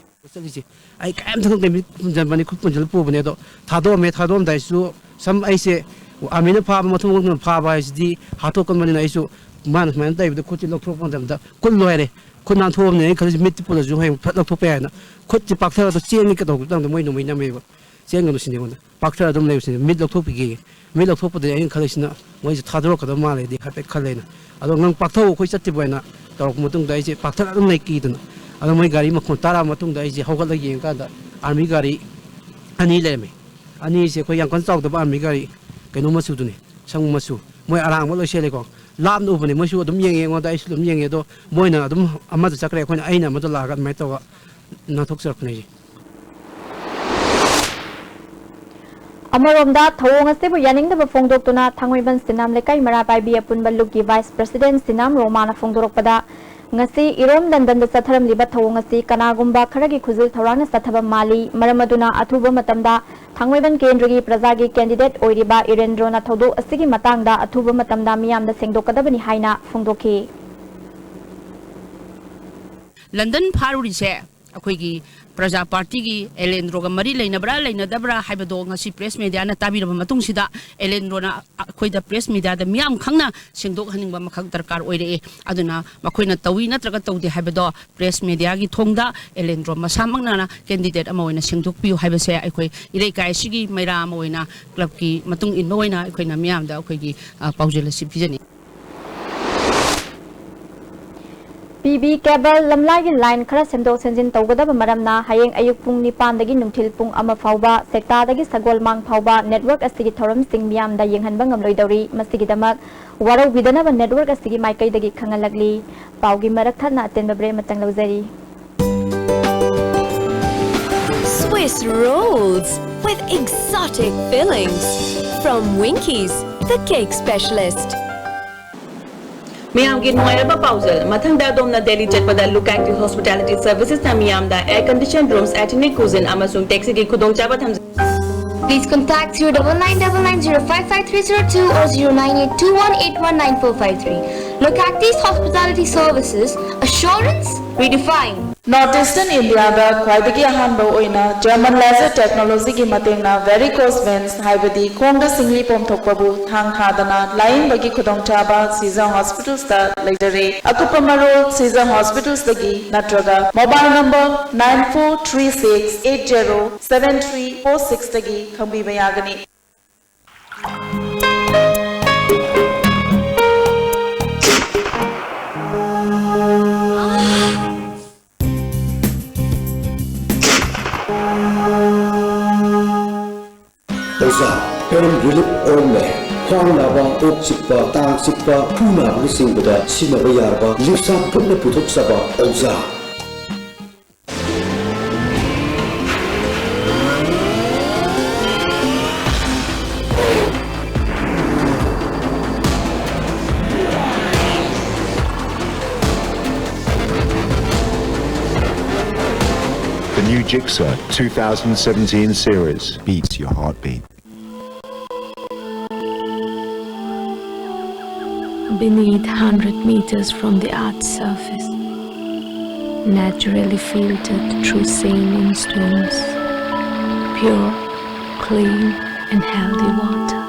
ꯆꯠꯂꯤꯁꯦ꯫ ꯑꯩ ꯀꯔꯤꯝꯇ ꯈꯪꯗꯦ, ꯃꯤꯠ ꯈꯨꯝꯖꯟꯕꯅꯤ, ꯈꯨꯠ ꯄꯨꯟꯁꯤꯜꯂ ꯄꯨꯕꯅꯦ꯫ ꯑꯗꯣ ꯊꯥꯗꯣꯛꯑꯝꯃꯦ꯫ ꯊꯥꯗꯣꯛꯑꯝꯗꯥꯏꯁꯨ ꯁꯝ ꯑꯩꯁꯦ ꯑꯥꯔꯃꯤꯅ ꯐꯥꯕ ꯃꯊꯣꯡ ꯃꯔꯝ ꯈꯪꯗꯅ ꯐꯥꯕ ꯍꯥꯏꯁꯤꯗꯤ ꯍꯥꯠꯇꯣꯛꯀꯟꯕꯅꯤꯅ, ꯑꯩꯁꯨ ꯃꯥꯅ ꯁꯨꯃꯥꯏꯅ ꯇꯧꯕꯗ ꯈꯨꯠꯁꯤ ꯂꯧꯊꯣꯔꯛꯄ ꯃꯇꯝꯗ ꯀꯨꯜꯂꯣ ꯍꯥꯏꯔꯦ꯫ ꯈꯨꯠ ꯅꯥꯟꯊꯣꯛꯑꯕꯅꯤꯅ ꯑꯩꯅ ꯈꯜꯂꯤꯁꯦ ꯃꯤꯠꯇꯤ ꯄꯨꯜꯂꯁꯨ ꯍꯌꯦꯡ ꯐꯠ ꯂꯧꯊꯣꯛꯄ ꯌꯥꯏꯅ꯫ ꯈꯨꯠꯁꯤ ꯄꯥꯛꯊꯔꯒ ꯆꯦꯟꯒꯦ ꯀꯩꯗꯧꯕ ꯃꯇꯝꯗ ꯃꯣꯏ ꯅꯣꯡꯃꯩ ꯅꯝꯃꯦꯕ꯫ ꯆꯦꯟꯒꯅꯨ ꯁꯤꯅꯤ ꯑꯩꯉꯣꯟꯗ꯫ ꯄꯥꯛꯊꯔ ꯑꯗꯨꯝ ꯂꯩꯌꯨ ꯁꯤꯅꯤ꯫ ꯃꯤꯠ ꯂꯧꯊꯣꯛꯄꯤꯒꯦ꯫ ꯃꯤꯠ ꯂꯧꯊꯣꯛꯄꯗꯒꯤ ꯑꯩꯅ ꯈꯜꯂꯤꯁꯤꯅ ꯃꯣꯏꯁꯦ ꯊꯥꯗꯣꯔꯛꯀꯗꯕ ꯃꯥꯜꯂꯦꯗꯤ ꯍꯥꯏꯐꯦꯠ ꯈꯜꯂꯦꯅ꯫ ꯑꯗꯣ ꯅꯪ ꯄꯥꯛꯊꯧ, ꯑꯩꯈꯣꯏ ꯆꯠꯇ꯭ꯔꯤꯕꯣ ꯍꯥꯏꯅ ꯇꯧꯔꯛꯄ ꯃꯇꯨꯡꯗ ꯑꯩꯁꯦ ꯄꯥꯛꯊꯔ ꯑꯗꯨꯝ ꯂꯩ ꯀꯤꯗꯅ꯫ ꯑꯗꯣ ꯃꯣꯏ ꯒꯥꯔꯤ ꯃꯈꯣꯟ ꯇꯥꯔꯛꯑ ꯃꯇꯨꯡꯗ ꯑꯩꯁꯦ ꯍꯧꯒꯠꯂꯒ ꯌꯦꯡꯀꯥꯟꯗ ꯑꯥꯔꯃꯤ ꯒꯥꯔꯤ ꯑꯅꯤ ꯂꯩꯔꯝꯃꯦ꯫ ꯑꯅꯤꯁꯦ ꯑꯩꯈꯣꯏ ꯌꯥꯝ ꯀꯟꯅ ꯆꯥꯎꯗꯕ ꯑꯥꯔꯃꯤ ꯒꯥꯔꯤ ꯀꯩꯅꯣ ꯃꯆꯨꯗꯨꯅꯤ, ꯁꯪ ꯃꯆꯨ꯫ ꯃꯣꯏ ꯑꯔꯥꯡꯕ ꯂꯣꯏ ꯁꯦꯠꯂꯦꯀꯣ꯫ ꯂꯥꯞꯅ ꯎꯕꯅꯦ, ꯃꯣꯏꯁꯨ ꯑꯗꯨꯝ ꯌꯦꯡꯉꯦ ꯑꯩꯉꯣꯟꯗ, ꯑꯩꯁꯨ ꯑꯗꯨꯝ ꯌꯦꯡꯉꯦ꯫ ꯑꯗꯣ ꯃꯣꯏꯅ ꯑꯗꯨꯝ ꯑꯃꯗ ꯆꯠꯈ꯭ꯔꯦ, ꯑꯩꯈꯣꯏꯅ, ꯑꯩꯅ ꯑꯃꯗ ꯂꯥꯛꯑꯒ ꯑꯗꯨꯃꯥꯏꯅ ꯇꯧꯔꯒ ꯅꯥꯟꯊꯣꯛꯆꯔꯛꯄꯅꯦ ꯑꯩꯁꯦ꯫ ꯑꯃꯔꯣꯝꯗ, ꯊꯧꯑꯣꯡ ꯑꯁꯤꯕꯨ ꯌꯥꯅꯤꯡꯗꯕ ꯐꯣꯡꯗꯣꯛꯇꯨꯅ ꯊꯥꯡꯃꯩꯕꯟ ꯁꯤꯅꯥꯝ ꯂꯩꯀꯥꯏ ꯃꯩꯔꯥ ꯄꯥꯏꯕꯤ ꯑꯄꯨꯟꯕ ꯂꯨꯞꯀꯤ vice president ꯁꯤꯅꯥꯝ ꯔꯣꯃꯥꯅ ꯐꯣꯡꯗꯣꯔꯛꯄꯗ, ꯉꯁꯤ ꯏꯔꯣꯝ ꯂꯟꯗꯟꯗ ꯆꯠꯊꯔꯝꯂꯤꯕ ꯊꯧꯑꯣꯡ ꯑꯁꯤ ꯀꯅꯥꯒꯨꯝꯕ ꯈꯔꯒꯤ ꯈꯨꯖꯤꯜ ꯊꯧꯔꯥꯡꯅ ꯆꯠꯊꯕ ꯃꯥꯜꯂꯤ꯫ ꯃꯔꯝ ꯑꯗꯨꯅ ꯑꯊꯨꯕ ꯃꯇꯝꯗ ꯊꯥꯡꯃꯩꯕꯟ ꯀꯦꯟꯗ꯭ꯔꯒꯤ ꯄ꯭ꯔꯖꯥꯒꯤ candidate ꯑꯣꯏꯔꯤꯕ ꯏꯔꯦꯟꯗ꯭ꯔꯣꯅ ꯊꯧꯗꯣꯛ ꯑꯁꯤꯒꯤ ꯃꯇꯥꯡꯗ ꯑꯊꯨꯕ ꯃꯇꯝꯗ ꯃꯤꯌꯥꯝꯗ ꯁꯦꯡꯗꯣꯛꯀꯗꯕꯅꯤ ꯍꯥꯏꯅ ꯐꯣꯡꯗꯣꯛꯈꯤ꯫ ꯂꯟꯗꯟ ꯐꯥꯔꯨꯔꯤꯁꯦ ꯑꯩꯈꯣꯏꯒꯤ ꯄ꯭ꯔꯖꯥ ꯄꯥꯔꯇꯤꯒꯤ ꯑꯦꯂꯦꯟꯗ꯭ꯔꯣꯒ ꯃꯔꯤ ꯂꯩꯅꯕ꯭ꯔꯥ ꯂꯩꯅꯗꯕ꯭ꯔꯥ ꯍꯥꯏꯕꯗꯣ ꯉꯁꯤ press mediaꯅ ꯇꯥꯕꯤꯔꯕ ꯃꯇꯨꯡꯁꯤꯗ, ꯑꯦꯂꯦꯟꯗ꯭ꯔꯣꯅ ꯑꯩꯈꯣꯏꯗ press mediaꯗ ꯃꯤꯌꯥꯝ ꯈꯪꯅ ꯁꯦꯡꯗꯣꯛꯍꯟꯅꯤꯡꯕ ꯑꯃꯈꯛ ꯗꯔꯀꯥꯔ ꯑꯣꯏꯔꯛꯑꯦ꯫ ꯑꯗꯨꯅ ꯃꯈꯣꯏꯅ ꯇꯧꯏ ꯅꯠꯇ꯭ꯔꯒ ꯇꯧꯗꯦ ꯍꯥꯏꯕꯗꯣ press mediaꯒꯤ ꯊꯣꯡꯗ ꯑꯦꯂꯦꯟꯗ꯭ꯔꯣ ꯃꯁꯥꯃꯛꯅ candidate ꯑꯃ ꯑꯣꯏꯅ ꯁꯦꯡꯗꯣꯛꯄꯤꯌꯨ ꯍꯥꯏꯕꯁꯦ ꯑꯩꯈꯣꯏ ꯏꯔꯩꯀꯥꯏ ꯑꯁꯤꯒꯤ ꯃꯩꯔꯥ ꯑꯃ ꯑꯣꯏꯅ clubꯀꯤ ꯃꯇꯨꯡ ꯏꯟꯕ ꯑꯣꯏꯅ ꯑꯩꯈꯣꯏꯅ ꯃꯤꯌꯥꯝꯗ ꯑꯩꯈꯣꯏꯒꯤ, ꯑ, ꯄꯥꯎꯖꯦꯜ ꯑꯁꯤ ꯄꯤꯖꯅꯤꯡꯏ꯫ ꯄꯤ ꯕꯤ cable ꯂꯝꯂꯥꯏꯒꯤ line ꯈꯔ ꯁꯦꯝꯗꯣꯛ ꯁꯦꯝꯖꯤꯟ ꯇꯧꯒꯗꯕ ꯃꯔꯝꯅ ꯍꯌꯦꯡ ꯑꯌꯨꯛ ꯄꯨꯡ ꯅꯤꯄꯥꯟꯗꯒꯤ ꯅꯨꯡꯊꯤꯜ ꯄꯨꯡ ꯑꯃ ꯐꯥꯎꯕ, ꯁꯦꯛꯇꯥꯗꯒꯤ ꯁꯒꯣꯜꯃꯥꯡ ꯐꯥꯎꯕ network ꯑꯁꯤꯒꯤ ꯊꯧꯔꯝꯁꯤꯡ ꯃꯤꯌꯥꯝꯗ ꯌꯦꯡꯍꯟꯕ ꯉꯝꯂꯣꯏꯗꯧꯔꯤ꯫ ꯃꯁꯤꯒꯤꯗꯃꯛ ꯋꯥꯔꯧꯕꯤꯗꯅꯕ network ꯑꯁꯤꯒꯤ ꯃꯥꯏꯀꯩꯗꯒꯤ ꯈꯪꯍꯜꯂꯛꯂꯤ꯫ ꯄꯥꯎꯒꯤ ꯃꯔꯛ ꯊꯠꯅ ꯑꯇꯦꯟꯕ break ꯑꯃꯇꯪ ꯂꯧꯖꯔꯤ꯫ Swiss rolls with exotic fillings from Winkies, the cake specialist. ꯃꯤꯌꯥꯝꯒꯤ ꯅꯨꯡꯉꯥꯏꯔꯕ ꯄꯥꯎꯖꯦꯜ꯫ ꯃꯊꯪꯗ ꯑꯗꯣꯝꯅ ꯗꯦꯜꯂꯤ ꯆꯠꯄꯗ Look Active Hospitality Servicesꯅ ꯃꯤꯌꯥꯝꯗ air conditioned rooms, authentic cuisine ꯑꯃꯁꯨꯡ taxiꯒꯤ ꯈꯨꯗꯣꯡꯆꯥꯕ ꯊꯝꯖꯩ꯫ Please contact zero double nine double nine zero five five three zero two or zero nine eight two one eight one nine four five three. Look Active Hospitality Services, assurance redefined. North Eastern Indiaꯗ ꯈ꯭ꯋꯥꯏꯗꯒꯤ ꯑꯍꯥꯟꯕ ꯑꯣꯏꯅ German laser technologyꯒꯤ ꯃꯇꯦꯡꯅ varicose veins ꯍꯥꯏꯕꯗꯤ ꯈꯣꯡꯗ ꯁꯤꯡꯂꯤ ꯄꯣꯝꯊꯣꯛꯄꯕꯨ ꯊꯥꯡ ꯊꯥꯗꯅ ꯂꯥꯌꯦꯡꯕꯒꯤ ꯈꯨꯗꯣꯡꯆꯥꯕ Season Hospitalsꯇ ꯂꯩꯖꯔꯦ꯫ ꯑꯀꯨꯞꯄ ꯃꯔꯣꯜ Season Hospitalsꯇꯒꯤ ꯅꯠꯇ꯭ꯔꯒ mobile number nine four three six eight zero seven three four sixꯇꯒꯤ ꯈꯪꯕꯤꯕ ꯌꯥꯒꯅꯤ꯫ ꯑꯣꯖꯥ, Pain relief ointment, ꯈ꯭ꯋꯥꯡ ꯅꯥꯕ, ꯀꯣꯛ ꯆꯤꯛꯄ, ꯇꯥꯡ ꯆꯤꯛꯄ, ꯈꯨ ꯅꯥꯕꯅꯆꯤꯡꯕꯗ ꯁꯤꯖꯤꯟꯅꯕ ꯌꯥꯔꯕ ꯂꯤꯞꯁꯥ ꯒ꯭ꯔꯨꯞꯅ ꯄꯨꯊꯣꯛꯆꯕ ꯑꯣꯖꯥ꯫ The new Gixxer two thousand seventeen series beats your heartbeat. Beneath, hundred meters from the earth's surface, naturally filtered through saline stones, pure, clean, and healthy water.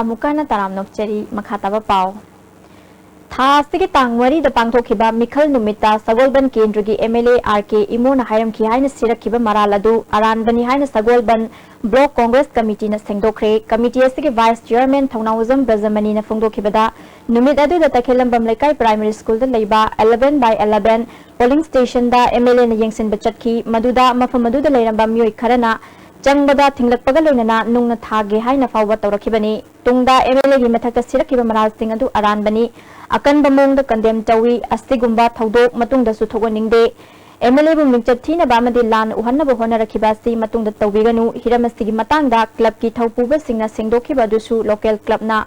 ꯑꯃꯨꯛꯀ ꯍꯟꯅ ꯇꯔꯥꯝꯅ ꯑꯣꯛꯆꯔꯤ꯫ ꯃꯈꯥ ꯇꯥꯕ ꯄꯥꯎ꯫ ꯊꯥ ꯑꯁꯤꯒꯤ ꯇꯥꯡ ꯃꯔꯤꯗ ꯄꯥꯡꯊꯣꯛꯈꯤꯕ ꯃꯤꯈꯜ ꯅꯨꯃꯤꯠꯇ ꯁꯒꯣꯜꯕꯟ ꯀꯦꯟꯗ꯭ꯔꯒꯤ M L A R K ꯏꯃꯣꯅ ꯍꯥꯏꯔꯝꯈꯤ ꯍꯥꯏꯅ ꯁꯤꯔꯛꯈꯤꯕ ꯃꯔꯥꯜ ꯑꯗꯨ ꯑꯔꯥꯟꯕꯅꯤ ꯍꯥꯏꯅ ꯁꯒꯣꯜꯕꯟ Block Congress Committeeꯅ ꯁꯦꯡꯗꯣꯛꯈ꯭ꯔꯦ꯫ Committee ꯑꯁꯤꯒꯤ Vice Chairman ꯊꯧꯅꯥꯎꯖꯝ ꯕ꯭ꯔꯖꯃꯅꯤꯅ ꯐꯣꯡꯗꯣꯛꯈꯤꯕꯗ, ꯅꯨꯃꯤꯠ ꯑꯗꯨꯗ ꯇꯈꯦꯂꯝꯕꯝ ꯂꯩꯀꯥꯏ Primary Schoolꯗ ꯂꯩꯕ eleven by eleven polling stationꯗ M L Aꯅ ꯌꯦꯡꯁꯤꯟꯕ ꯆꯠꯈꯤ꯫ ꯃꯗꯨꯗ ꯃꯐꯝ ꯑꯗꯨꯗ ꯂꯩꯔꯝꯕ ꯃꯤꯑꯣꯏ ꯈꯔꯅ ꯆꯪꯕꯗ ꯊꯤꯡꯂꯛꯄꯒ ꯂꯣꯏꯅꯅ ꯅꯨꯡꯅ ꯊꯥꯒꯦ ꯍꯥꯏꯅ ꯐꯥꯎꯕ ꯇꯧꯔꯛꯈꯤꯕꯅꯤ꯫ ꯇꯨꯡꯗ M L Aꯒꯤ ꯃꯊꯛꯇ ꯁꯤꯔꯛꯈꯤꯕ ꯃꯔꯥꯜꯁꯤꯡ ꯑꯗꯨ ꯑꯔꯥꯟꯕꯅꯤ, ꯑꯀꯟꯕ ꯃꯑꯣꯡꯗ condemn ꯇꯧꯏ꯫ ꯑꯁꯤꯒꯨꯝꯕ ꯊꯧꯗꯣꯛ ꯃꯇꯨꯡꯗꯁꯨ ꯊꯣꯛꯍꯟꯅꯤꯡꯗꯦ꯫ M L Aꯕꯨ ꯃꯤꯡꯆꯠ ꯊꯤꯅꯕ ꯑꯃꯗꯤ ꯂꯥꯟꯅ ꯎꯍꯟꯅꯕ ꯍꯣꯠꯅꯔꯛꯈꯤꯕ ꯑꯁꯤ ꯃꯇꯨꯡꯗ ꯇꯧꯕꯤꯒꯅꯨ꯫ ꯍꯤꯔꯝ ꯑꯁꯤꯒꯤ ꯃꯇꯥꯡꯗ clubꯀꯤ ꯊꯧꯄꯨꯕꯁꯤꯡꯅ ꯁꯦꯡꯗꯣꯛꯈꯤꯕ ꯑꯗꯨꯁꯨ local clubꯅ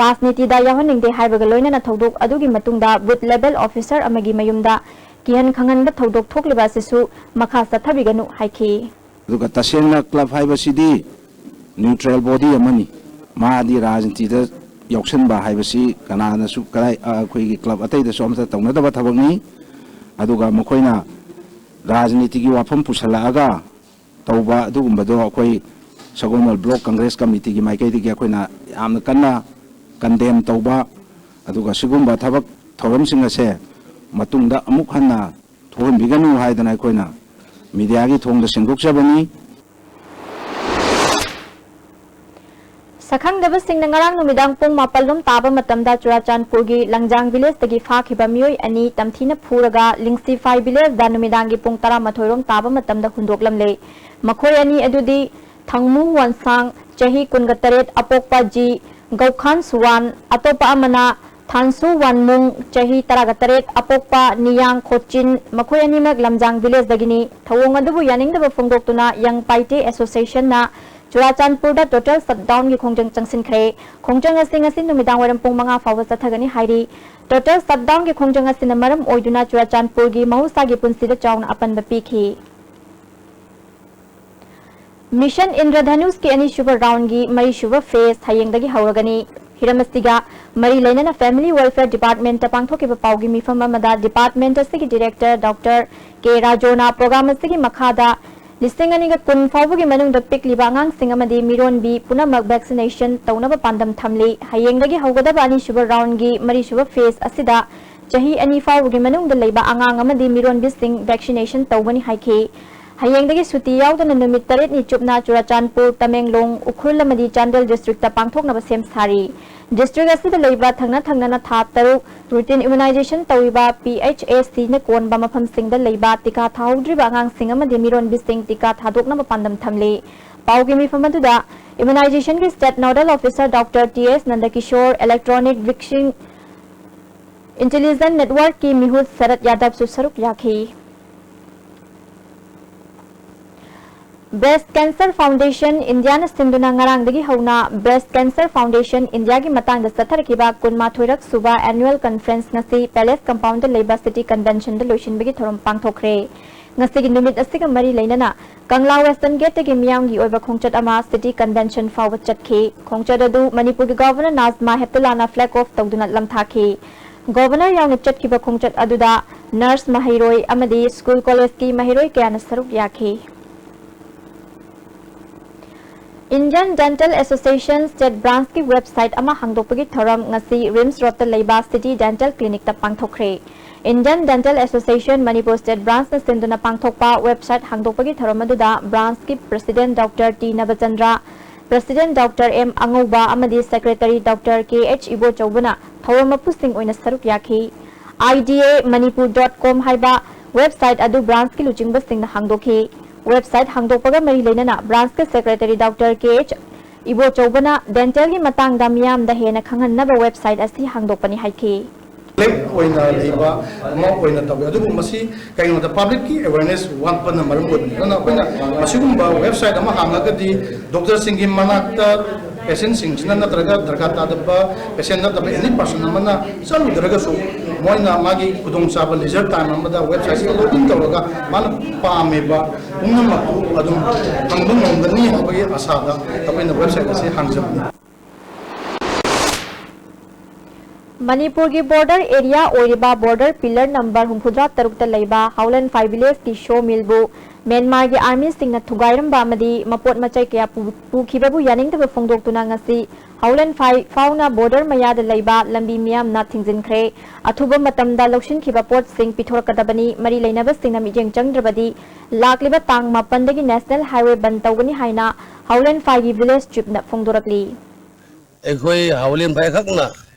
ꯔꯥꯖꯅꯤꯇꯤꯗ ꯌꯥꯎꯍꯟꯅꯤꯡꯗꯦ ꯍꯥꯏꯕꯒ ꯂꯣꯏꯅꯅ ꯊꯧꯗꯣꯛ ꯑꯗꯨꯒꯤ ꯃꯇꯨꯡꯗ booth level officer ꯑꯃꯒꯤ ꯃꯌꯨꯝꯗ ꯀꯤꯍꯟ ꯈꯪꯍꯟꯕ ꯊꯧꯗꯣꯛ ꯊꯣꯛꯂꯤꯕ ꯑꯁꯤꯁꯨ ꯃꯈꯥ ꯆꯠꯊꯕꯤꯒꯅꯨ ꯍꯥꯏꯈꯤ꯫ ꯑꯗꯨꯒ ꯇꯁꯦꯡꯅ club ꯍꯥꯏꯕꯁꯤꯗꯤ neutral body ꯑꯃꯅꯤ꯫ ꯃꯥꯗꯤ ꯔꯥꯖꯅꯤꯇꯤꯗ ꯌꯥꯎꯁꯟꯕ ꯍꯥꯏꯕꯁꯤ ꯀꯅꯥꯅꯁꯨ ꯀꯗꯥꯏ, ꯑ, ꯑꯩꯈꯣꯏꯒꯤ club ꯑꯇꯩꯗꯁꯨ ꯑꯃꯠꯇ ꯇꯧꯅꯗꯕ ꯊꯕꯛꯅꯤ꯫ ꯑꯗꯨꯒ ꯃꯈꯣꯏꯅ ꯔꯥꯖꯅꯤꯇꯤꯒꯤ ꯋꯥꯐꯝ ꯄꯨꯁꯜꯂꯛꯑꯒ ꯇꯧꯕ ꯑꯗꯨꯒꯨꯝꯕꯗꯣ ꯑꯩꯈꯣꯏ ꯁꯒꯣꯜꯕꯟ Block Congress Committeeꯒꯤ ꯃꯥꯏꯀꯩꯗꯒꯤ ꯑꯩꯈꯣꯏꯅ ꯌꯥꯝꯅ ꯀꯟꯅ condemn ꯇꯧꯕ, ꯑꯗꯨꯒ ꯁꯤꯒꯨꯝꯕ ꯊꯕꯛ ꯊꯧꯔꯝꯁꯤꯡ ꯑꯁꯦ ꯃꯇꯨꯡꯗ ꯑꯃꯨꯛ ꯍꯟꯅ ꯊꯣꯛꯍꯟꯕꯤꯒꯅꯨ ꯍꯥꯏꯗꯅ ꯑꯩꯈꯣꯏꯅ mediaꯒꯤ ꯊꯣꯡꯗ ꯁꯦꯡꯗꯣꯛꯆꯕꯅꯤ꯫ ꯁꯛ ꯈꯪꯗꯕꯁꯤꯡꯅ ꯉꯔꯥꯡ ꯅꯨꯃꯤꯗꯥꯡ ꯄꯨꯡ ꯃꯥꯄꯜ ꯂꯣꯝ ꯇꯥꯕ ꯃꯇꯝꯗ ꯆꯨꯔꯥꯆꯥꯟꯄꯨꯔꯒꯤ ꯂꯪꯖꯥꯡ ꯚꯤꯂꯦꯖꯇꯒꯤ ꯐꯥꯈꯤꯕ ꯃꯤꯑꯣꯏ ꯑꯅꯤ ꯇꯝꯊꯤꯅ ꯐꯨꯔꯒ ꯂꯤꯡꯁꯤꯐꯥꯏ ꯚꯤꯂꯦꯖꯗ ꯅꯨꯃꯤꯗꯥꯡꯒꯤ ꯄꯨꯡ ꯇꯔꯥꯃꯥꯊꯣꯏ ꯔꯣꯝ ꯇꯥꯕ ꯃꯇꯝꯗ ꯍꯨꯟꯗꯣꯛꯂꯝꯂꯦ꯫ ꯃꯈꯣꯏ ꯑꯅꯤ ꯑꯗꯨꯗꯤ ꯊꯪꯃꯨ ꯋꯥꯟꯁꯥꯡ, ꯆꯍꯤ ꯀꯨꯟꯒ ꯇꯔꯦꯠ, ꯑꯄꯣꯛꯄ ꯖꯤ ꯒꯧꯈꯥꯟ ꯁꯨꯋꯥꯟ, ꯑꯇꯣꯞꯄ ꯑꯃꯅ ꯊꯥꯟꯁꯨ ꯋꯥꯟꯃꯨꯡ, ꯆꯍꯤ ꯇꯔꯥꯒ ꯇꯔꯦꯠ, ꯑꯄꯣꯛꯄ ꯅꯤꯌꯥꯡ ꯈꯣꯆꯤꯟ, ꯃꯈꯣꯏ ꯑꯅꯤꯃꯛ ꯂꯝꯖꯥꯡ ꯚꯤꯂꯦꯖꯗꯒꯤꯅꯤ꯫ ꯊꯧꯑꯣꯡ ꯑꯗꯨꯕꯨ ꯌꯥꯅꯤꯡꯗꯕ ꯐꯣꯡꯗꯣꯛꯇꯨꯅ ꯌꯪ ꯄꯥꯏꯇꯦ ꯑꯦꯁꯣꯁꯤꯌꯦꯁꯟꯅ ꯆꯨꯔꯥꯆꯥꯟꯄꯨꯔꯗ ꯇꯣꯇꯦꯜ ꯁꯠꯗꯥꯎꯟꯒꯤ ꯈꯣꯡꯖꯪ ꯆꯪꯁꯤꯟꯈ꯭ꯔꯦ꯫ ꯈꯣꯡꯖꯪ ꯑꯁꯤ ꯉꯁꯤ ꯅꯨꯃꯤꯗꯥꯡ ꯋꯥꯏꯔꯝ ꯄꯨꯡ ꯃꯉꯥ ꯐꯥꯎꯕ ꯆꯠꯊꯒꯅꯤ ꯍꯥꯏꯔꯤ꯫ ꯇꯣꯇꯦꯜ ꯁꯠꯗꯥꯎꯟꯒꯤ ꯈꯣꯡꯖꯪ ꯑꯁꯤꯅ ꯃꯔꯝ ꯑꯣꯏꯗꯨꯅ ꯆꯨꯔꯥꯆꯥꯟꯄꯨꯔꯒꯤ ꯃꯍꯧꯁꯥꯒꯤ ꯄꯨꯟꯁꯤꯗ ꯆꯥꯎꯅ ꯑꯄꯟꯕ ꯄꯤꯈꯤ꯫ ꯃꯤꯁꯟ ꯏꯟꯗ꯭ꯔꯙꯅꯨꯁꯀꯤ ꯑꯅꯤꯁꯨꯕ ꯔꯥꯎꯟꯒꯤ ꯃꯔꯤꯁꯨꯕ ꯐꯦꯖ ꯍꯌꯦꯡꯗꯒꯤ ꯍꯧꯔꯒꯅꯤ꯫ ꯍꯤꯔꯝ ꯑꯁꯤꯒ ꯃꯔꯤ ꯂꯩꯅꯅ ꯐꯦꯃꯤꯂꯤ ꯋꯦꯜꯐꯦꯌꯔ ꯗꯤꯄꯥꯔꯠꯃꯦꯟꯇ ꯄꯥꯡꯊꯣꯛꯈꯤꯕ ꯄꯥꯎꯒꯤ ꯃꯤꯐꯝ ꯑꯃꯗ ꯗꯤꯄꯥꯔꯠꯃꯦꯟꯇ ꯑꯁꯤꯒꯤ ꯗꯤꯔꯦꯛꯇꯔ ꯗꯣꯛꯇꯔ ꯀꯦ ꯔꯥꯖꯣꯅ ꯄ꯭ꯔꯣꯒ꯭ꯔꯥꯝ ꯑꯁꯤꯒꯤ ꯃꯈꯥꯗ ꯂꯤꯁꯤꯡ ꯑꯅꯤꯒ ꯀꯨꯟ ꯐꯥꯎꯕꯒꯤ ꯃꯅꯨꯡꯗ ꯄꯤꯛꯂꯤꯕ ꯑꯉꯥꯡꯁꯤꯡ ꯑꯃꯗꯤ ꯃꯤꯔꯣꯟꯕꯤ ꯄꯨꯝꯅꯃꯛ ꯚꯦꯛꯁꯤꯅꯦꯁꯟ ꯇꯧꯅꯕ ꯄꯥꯟꯗꯝ ꯊꯝꯂꯤ꯫ ꯍꯌꯦꯡꯗꯒꯤ ꯍꯧꯒꯗꯕ ꯑꯅꯤꯁꯨꯕ ꯔꯥꯎꯟꯒꯤ ꯃꯔꯤꯁꯨꯕ ꯐꯦꯖ ꯑꯁꯤꯗ ꯆꯍꯤ ꯑꯅꯤ ꯐꯥꯎꯕꯒꯤ ꯃꯅꯨꯡꯗ ꯂꯩꯕ ꯑꯉꯥꯡ ꯑꯃꯗꯤ ꯃꯤꯔꯣꯟꯕꯤꯁꯤꯡ ꯚꯦꯛꯁꯤꯅꯦꯁꯟ ꯇꯧꯒꯅꯤ ꯍꯥꯏꯈꯤ꯫ ꯍꯌꯦꯡꯗꯒꯤ ꯁꯨꯇꯤ ꯌꯥꯎꯗꯅ ꯅꯨꯃꯤꯠ ꯇꯔꯦꯠꯅꯤ ꯆꯨꯞꯅ ꯆꯨꯔꯥꯆꯥꯟꯄꯨꯔ, ꯇꯃꯦꯡꯂꯣꯡ, ꯎꯈ꯭ꯔꯨꯜ ꯑꯃꯗꯤ ꯆꯥꯟꯗꯦꯜ ꯗꯤꯁꯇ꯭ꯔꯤꯛꯇ ꯄꯥꯡꯊꯣꯛꯅꯕ ꯁꯦꯝ ꯁꯥꯔꯤ꯫ ꯗꯤꯁꯇ꯭ꯔꯤꯛ ꯑꯁꯤꯗ ꯂꯩꯕ ꯊꯪꯅ ꯊꯪꯅꯅ ꯊꯥ ꯇꯔꯨꯛ ꯔꯨꯇꯤꯟ ꯏꯃ꯭ꯌꯨꯅꯥꯏꯖꯦꯁꯟ ꯇꯧꯔꯤꯕ ꯄꯤ ꯑꯩꯆ ꯑꯦ ꯁꯤꯅ ꯀꯣꯟꯕ ꯃꯐꯝꯁꯤꯡꯗ ꯂꯩꯕ ꯇꯤꯀꯥ ꯊꯥꯍꯧꯗ꯭ꯔꯤꯕ ꯑꯉꯥꯡꯁꯤꯡ ꯑꯃꯗꯤ ꯃꯤꯔꯣꯟꯕꯤꯁꯤꯡ ꯇꯤꯀꯥ ꯊꯥꯗꯣꯛꯅꯕ ꯄꯥꯟꯗꯝ ꯊꯝꯂꯤ꯫ ꯄꯥꯎꯒꯤ ꯃꯤꯐꯝ ꯑꯗꯨꯗ ꯏꯃ꯭ꯌꯨꯅꯥꯏꯖꯦꯁꯟꯒꯤ state nodal officer doctor T S Nandakishore, electronic vaccine intelligence ꯅꯦꯠꯋꯥꯔꯛꯀꯤ ꯃꯤꯍꯨꯠ ꯁꯔꯠ ꯌꯥꯗꯕꯁꯨ ꯁꯔꯨꯛ ꯌꯥꯈꯤ꯫ ꯕ꯭ꯔꯦꯁ ꯀꯦꯟꯁꯔ ꯐꯥꯎꯟꯗꯦꯁꯟ ꯏꯟꯗꯤꯌꯥꯅ ꯁꯤꯟꯗꯨꯅ ꯉꯔꯥꯡꯗꯒꯤ ꯍꯧꯅ ꯕ꯭ꯔꯦꯁ ꯀꯦꯟꯁꯔ ꯐꯥꯎꯟꯗꯦꯁꯟ ꯏꯟꯗꯤꯌꯥꯒꯤ ꯃꯇꯥꯡꯗ ꯆꯠꯊꯔꯛꯈꯤꯕ ꯀꯨꯟꯃꯥꯊꯣꯏꯔꯛ ꯁꯨꯕ ꯑꯦꯅꯨꯑꯦꯜ ꯀꯟꯐꯔꯦꯟꯁ ꯉꯁꯤ ꯄꯦꯂꯦꯁ ꯀꯝꯄꯥꯎꯟꯗ ꯂꯩꯕ ꯁꯤꯇꯤ ꯀꯟꯚꯦꯟꯁꯟꯗ ꯂꯣꯏꯁꯤꯟꯕꯒꯤ ꯊꯧꯔꯝ ꯄꯥꯡꯊꯣꯛꯈ꯭ꯔꯦ꯫ ꯉꯁꯤꯒꯤ ꯅꯨꯃꯤꯠ ꯑꯁꯤꯒ ꯃꯔꯤ ꯂꯩꯅꯅ ꯀꯪꯂꯥ ꯋꯦꯁꯇꯔꯟ ꯒꯦꯠꯇꯒꯤ ꯃꯤꯌꯥꯝꯒꯤ ꯑꯣꯏꯕ ꯈꯣꯡꯆꯠ ꯑꯃ ꯁꯤꯇꯤ ꯀꯟꯚꯦꯟꯁꯟ ꯐꯥꯎꯕ ꯆꯠꯈꯤ꯫ ꯈꯣꯡꯆꯠ ꯑꯗꯨ ꯃꯅꯤꯄꯨꯔꯒꯤ ꯒꯚꯔꯅꯔ ꯅꯥꯖꯃꯥ ꯍꯦꯞꯇꯨꯂꯥꯅ ꯐ꯭ꯂꯦꯒ ꯑꯣꯐ ꯇꯧꯗꯨꯅ ꯂꯝꯊꯥꯈꯤ꯫ ꯒꯚꯔꯅꯔ ꯌꯥꯎꯅ ꯆꯠꯈꯤꯕ ꯈꯣꯡꯆꯠ ꯑꯗꯨꯗ ꯅꯔꯁ, ꯃꯍꯩꯔꯣꯏ ꯑꯃꯗꯤ ꯁ꯭ꯀꯨꯜ ꯀꯣꯂꯦꯖꯀꯤ ꯃꯍꯩꯔꯣꯏ ꯀꯌꯥꯅ ꯁꯔꯨꯛ ꯌꯥꯈꯤ꯫ ꯏꯟꯗꯤꯌꯟ ꯗꯦꯟꯇꯦꯜ ꯑꯦꯁꯣꯁꯤꯌꯦꯁꯟ ꯁ꯭ꯇꯦꯠ ꯕ꯭ꯔꯥꯟꯆꯀꯤ ꯋꯦꯕꯁꯥꯏꯠ ꯑꯃ ꯍꯥꯡꯗꯣꯛꯄꯒꯤ ꯊꯧꯔꯝ ꯉꯁꯤ ꯔꯤꯝꯁ ꯔꯣꯗꯇ ꯂꯩꯕ ꯁꯤꯇꯤ ꯗꯦꯟꯇꯦꯜ ꯀ꯭ꯂꯤꯅꯤꯛꯇ ꯄꯥꯡꯊꯣꯛꯈ꯭ꯔꯦ꯫ Indian dental association Manipur state ꯕ꯭ꯔꯥꯟꯆꯅ ꯁꯤꯟꯗꯨꯅ ꯄꯥꯡꯊꯣꯛꯄ ꯋꯦꯕꯁꯥꯏꯠ ꯍꯥꯡꯗꯣꯛꯄꯒꯤ ꯊꯧꯔꯝ ꯑꯗꯨꯗ ꯕ꯭ꯔꯥꯟꯆꯀꯤ president doctor T Nabachandra, President Doctor M ꯑꯉꯧꯕ ꯑꯃꯗꯤ Secretary Doctor K H ꯏꯕꯣꯆꯧꯕꯅ ꯊꯧꯔꯝ ꯃꯄꯨꯁꯤꯡ ꯑꯣꯏꯅ ꯁꯔꯨꯛ ꯌꯥꯈꯤ꯫ I D A Manipur dot com ꯍꯥꯏꯕ website ꯑꯗꯨ branchꯀꯤ ꯂꯨꯆꯤꯡꯕꯁꯤꯡꯅ ꯍꯥꯡꯗꯣꯛꯈꯤ꯫ Website ꯍꯥꯡꯗꯣꯛꯄꯒ ꯃꯔꯤ ꯂꯩꯅꯅ branchꯀꯤ Secretary Doctor K H ꯏꯕꯣꯆꯧꯕꯅ dentalꯒꯤ ꯃꯇꯥꯡꯗ ꯃꯤꯌꯥꯝꯗ ꯍꯦꯟꯅ ꯈꯪꯍꯟꯅꯕ website ꯑꯁꯤ ꯍꯥꯡꯗꯣꯛꯄꯅꯤ ꯍꯥꯏꯈꯤ꯫ ꯂꯦꯞ ꯑꯣꯏꯅ ꯂꯩꯕ ꯑꯃ ꯑꯣꯏꯅ ꯇꯧꯋꯤ꯫ ꯑꯗꯨꯕꯨ ꯃꯁꯤ ꯀꯩꯒꯤꯅꯣꯗ publicꯀꯤ awareness ꯋꯥꯠꯄꯅ ꯃꯔꯝ ꯑꯣꯏꯕꯅꯤ꯫ ꯑꯗꯨꯅ ꯑꯩꯈꯣꯏꯅ ꯃꯁꯤꯒꯨꯝꯕ website ꯑꯃ ꯍꯥꯡꯉꯒꯗꯤ doctorꯁꯤꯡꯒꯤ ꯃꯅꯥꯛꯇ patientꯁꯤꯡꯁꯤꯅ ꯅꯠꯇ꯭ꯔꯒ ꯗꯔꯀꯥꯔ ꯇꯥꯗꯕ patient ꯅꯠꯇꯕ any person ꯑꯃꯅ ꯆꯠꯂꯨꯗ꯭ꯔꯒꯁꯨ ꯃꯣꯏꯅ ꯃꯥꯒꯤ ꯈꯨꯗꯣꯡꯆꯥꯕ leisure time ꯑꯃꯗ websiteꯁꯤꯗ login ꯇꯧꯔꯒ ꯃꯥꯅ ꯄꯥꯝꯃꯤꯕ ꯄꯨꯝꯅꯃꯛꯇꯨ ꯑꯗꯨꯝ ꯐꯪꯕ ꯉꯝꯒꯅꯤ ꯍꯥꯏꯕꯒꯤ ꯑꯁꯥꯗ ꯑꯩꯈꯣꯏꯅ website ꯑꯁꯤ ꯍꯥꯡꯖꯕꯅꯤ꯫ ꯃꯅꯤꯄꯨꯔꯒꯤ border area ꯑꯣꯏꯔꯤꯕ border pillar number ꯍꯨꯝꯐꯨꯇꯔꯥ ꯇꯔꯨꯛꯇ ꯂꯩꯕ ꯍꯥꯎꯂꯦꯟꯐꯥꯏ villageꯀꯤ sawmillꯕꯨ ꯃ꯭ꯌꯥꯟꯃꯥꯔꯒꯤ armyꯁꯤꯡꯅ ꯊꯨꯒꯥꯏꯔꯝꯕ ꯑꯃꯗꯤ ꯃꯄꯣꯠ ꯃꯆꯩ ꯀꯌꯥ ꯄꯨ-, ꯄꯨꯈꯤꯕꯕꯨ ꯌꯥꯅꯤꯡꯗꯕ ꯐꯣꯡꯗꯣꯛꯇꯨꯅ ꯉꯁꯤ ꯍꯥꯎꯂꯦꯟꯐꯥꯏ ꯐꯥꯎꯅ border ꯃꯌꯥꯗ ꯂꯩꯕ ꯂꯝꯕꯤ ꯃꯤꯌꯥꯝꯅ ꯊꯤꯡꯖꯤꯟꯈ꯭ꯔꯦ꯫ ꯑꯊꯨꯕ ꯃꯇꯝꯗ ꯂꯧꯁꯤꯟꯈꯤꯕ ꯄꯣꯠꯁꯤꯡ ꯄꯤꯊꯣꯔꯛꯀꯗꯕꯅꯤ꯫ ꯃꯔꯤ ꯂꯩꯅꯕꯁꯤꯡꯅ ꯃꯤꯠꯌꯦꯡ ꯆꯪꯗ꯭ꯔꯕꯗꯤ ꯂꯥꯛꯂꯤꯕ ꯇꯥꯡ ꯃꯥꯄꯟꯗꯒꯤ national highway ꯕꯟ ꯇꯧꯒꯅꯤ ꯍꯥꯏꯅ ꯍꯥꯎꯂꯦꯟꯐꯥꯏꯒꯤ village chiefꯅ ꯐꯣꯡꯗꯣꯔꯛꯂꯤ꯫ ꯑꯩꯈꯣꯏ ꯍꯥꯎꯂꯦꯟꯐꯥꯏ ꯈꯛꯅ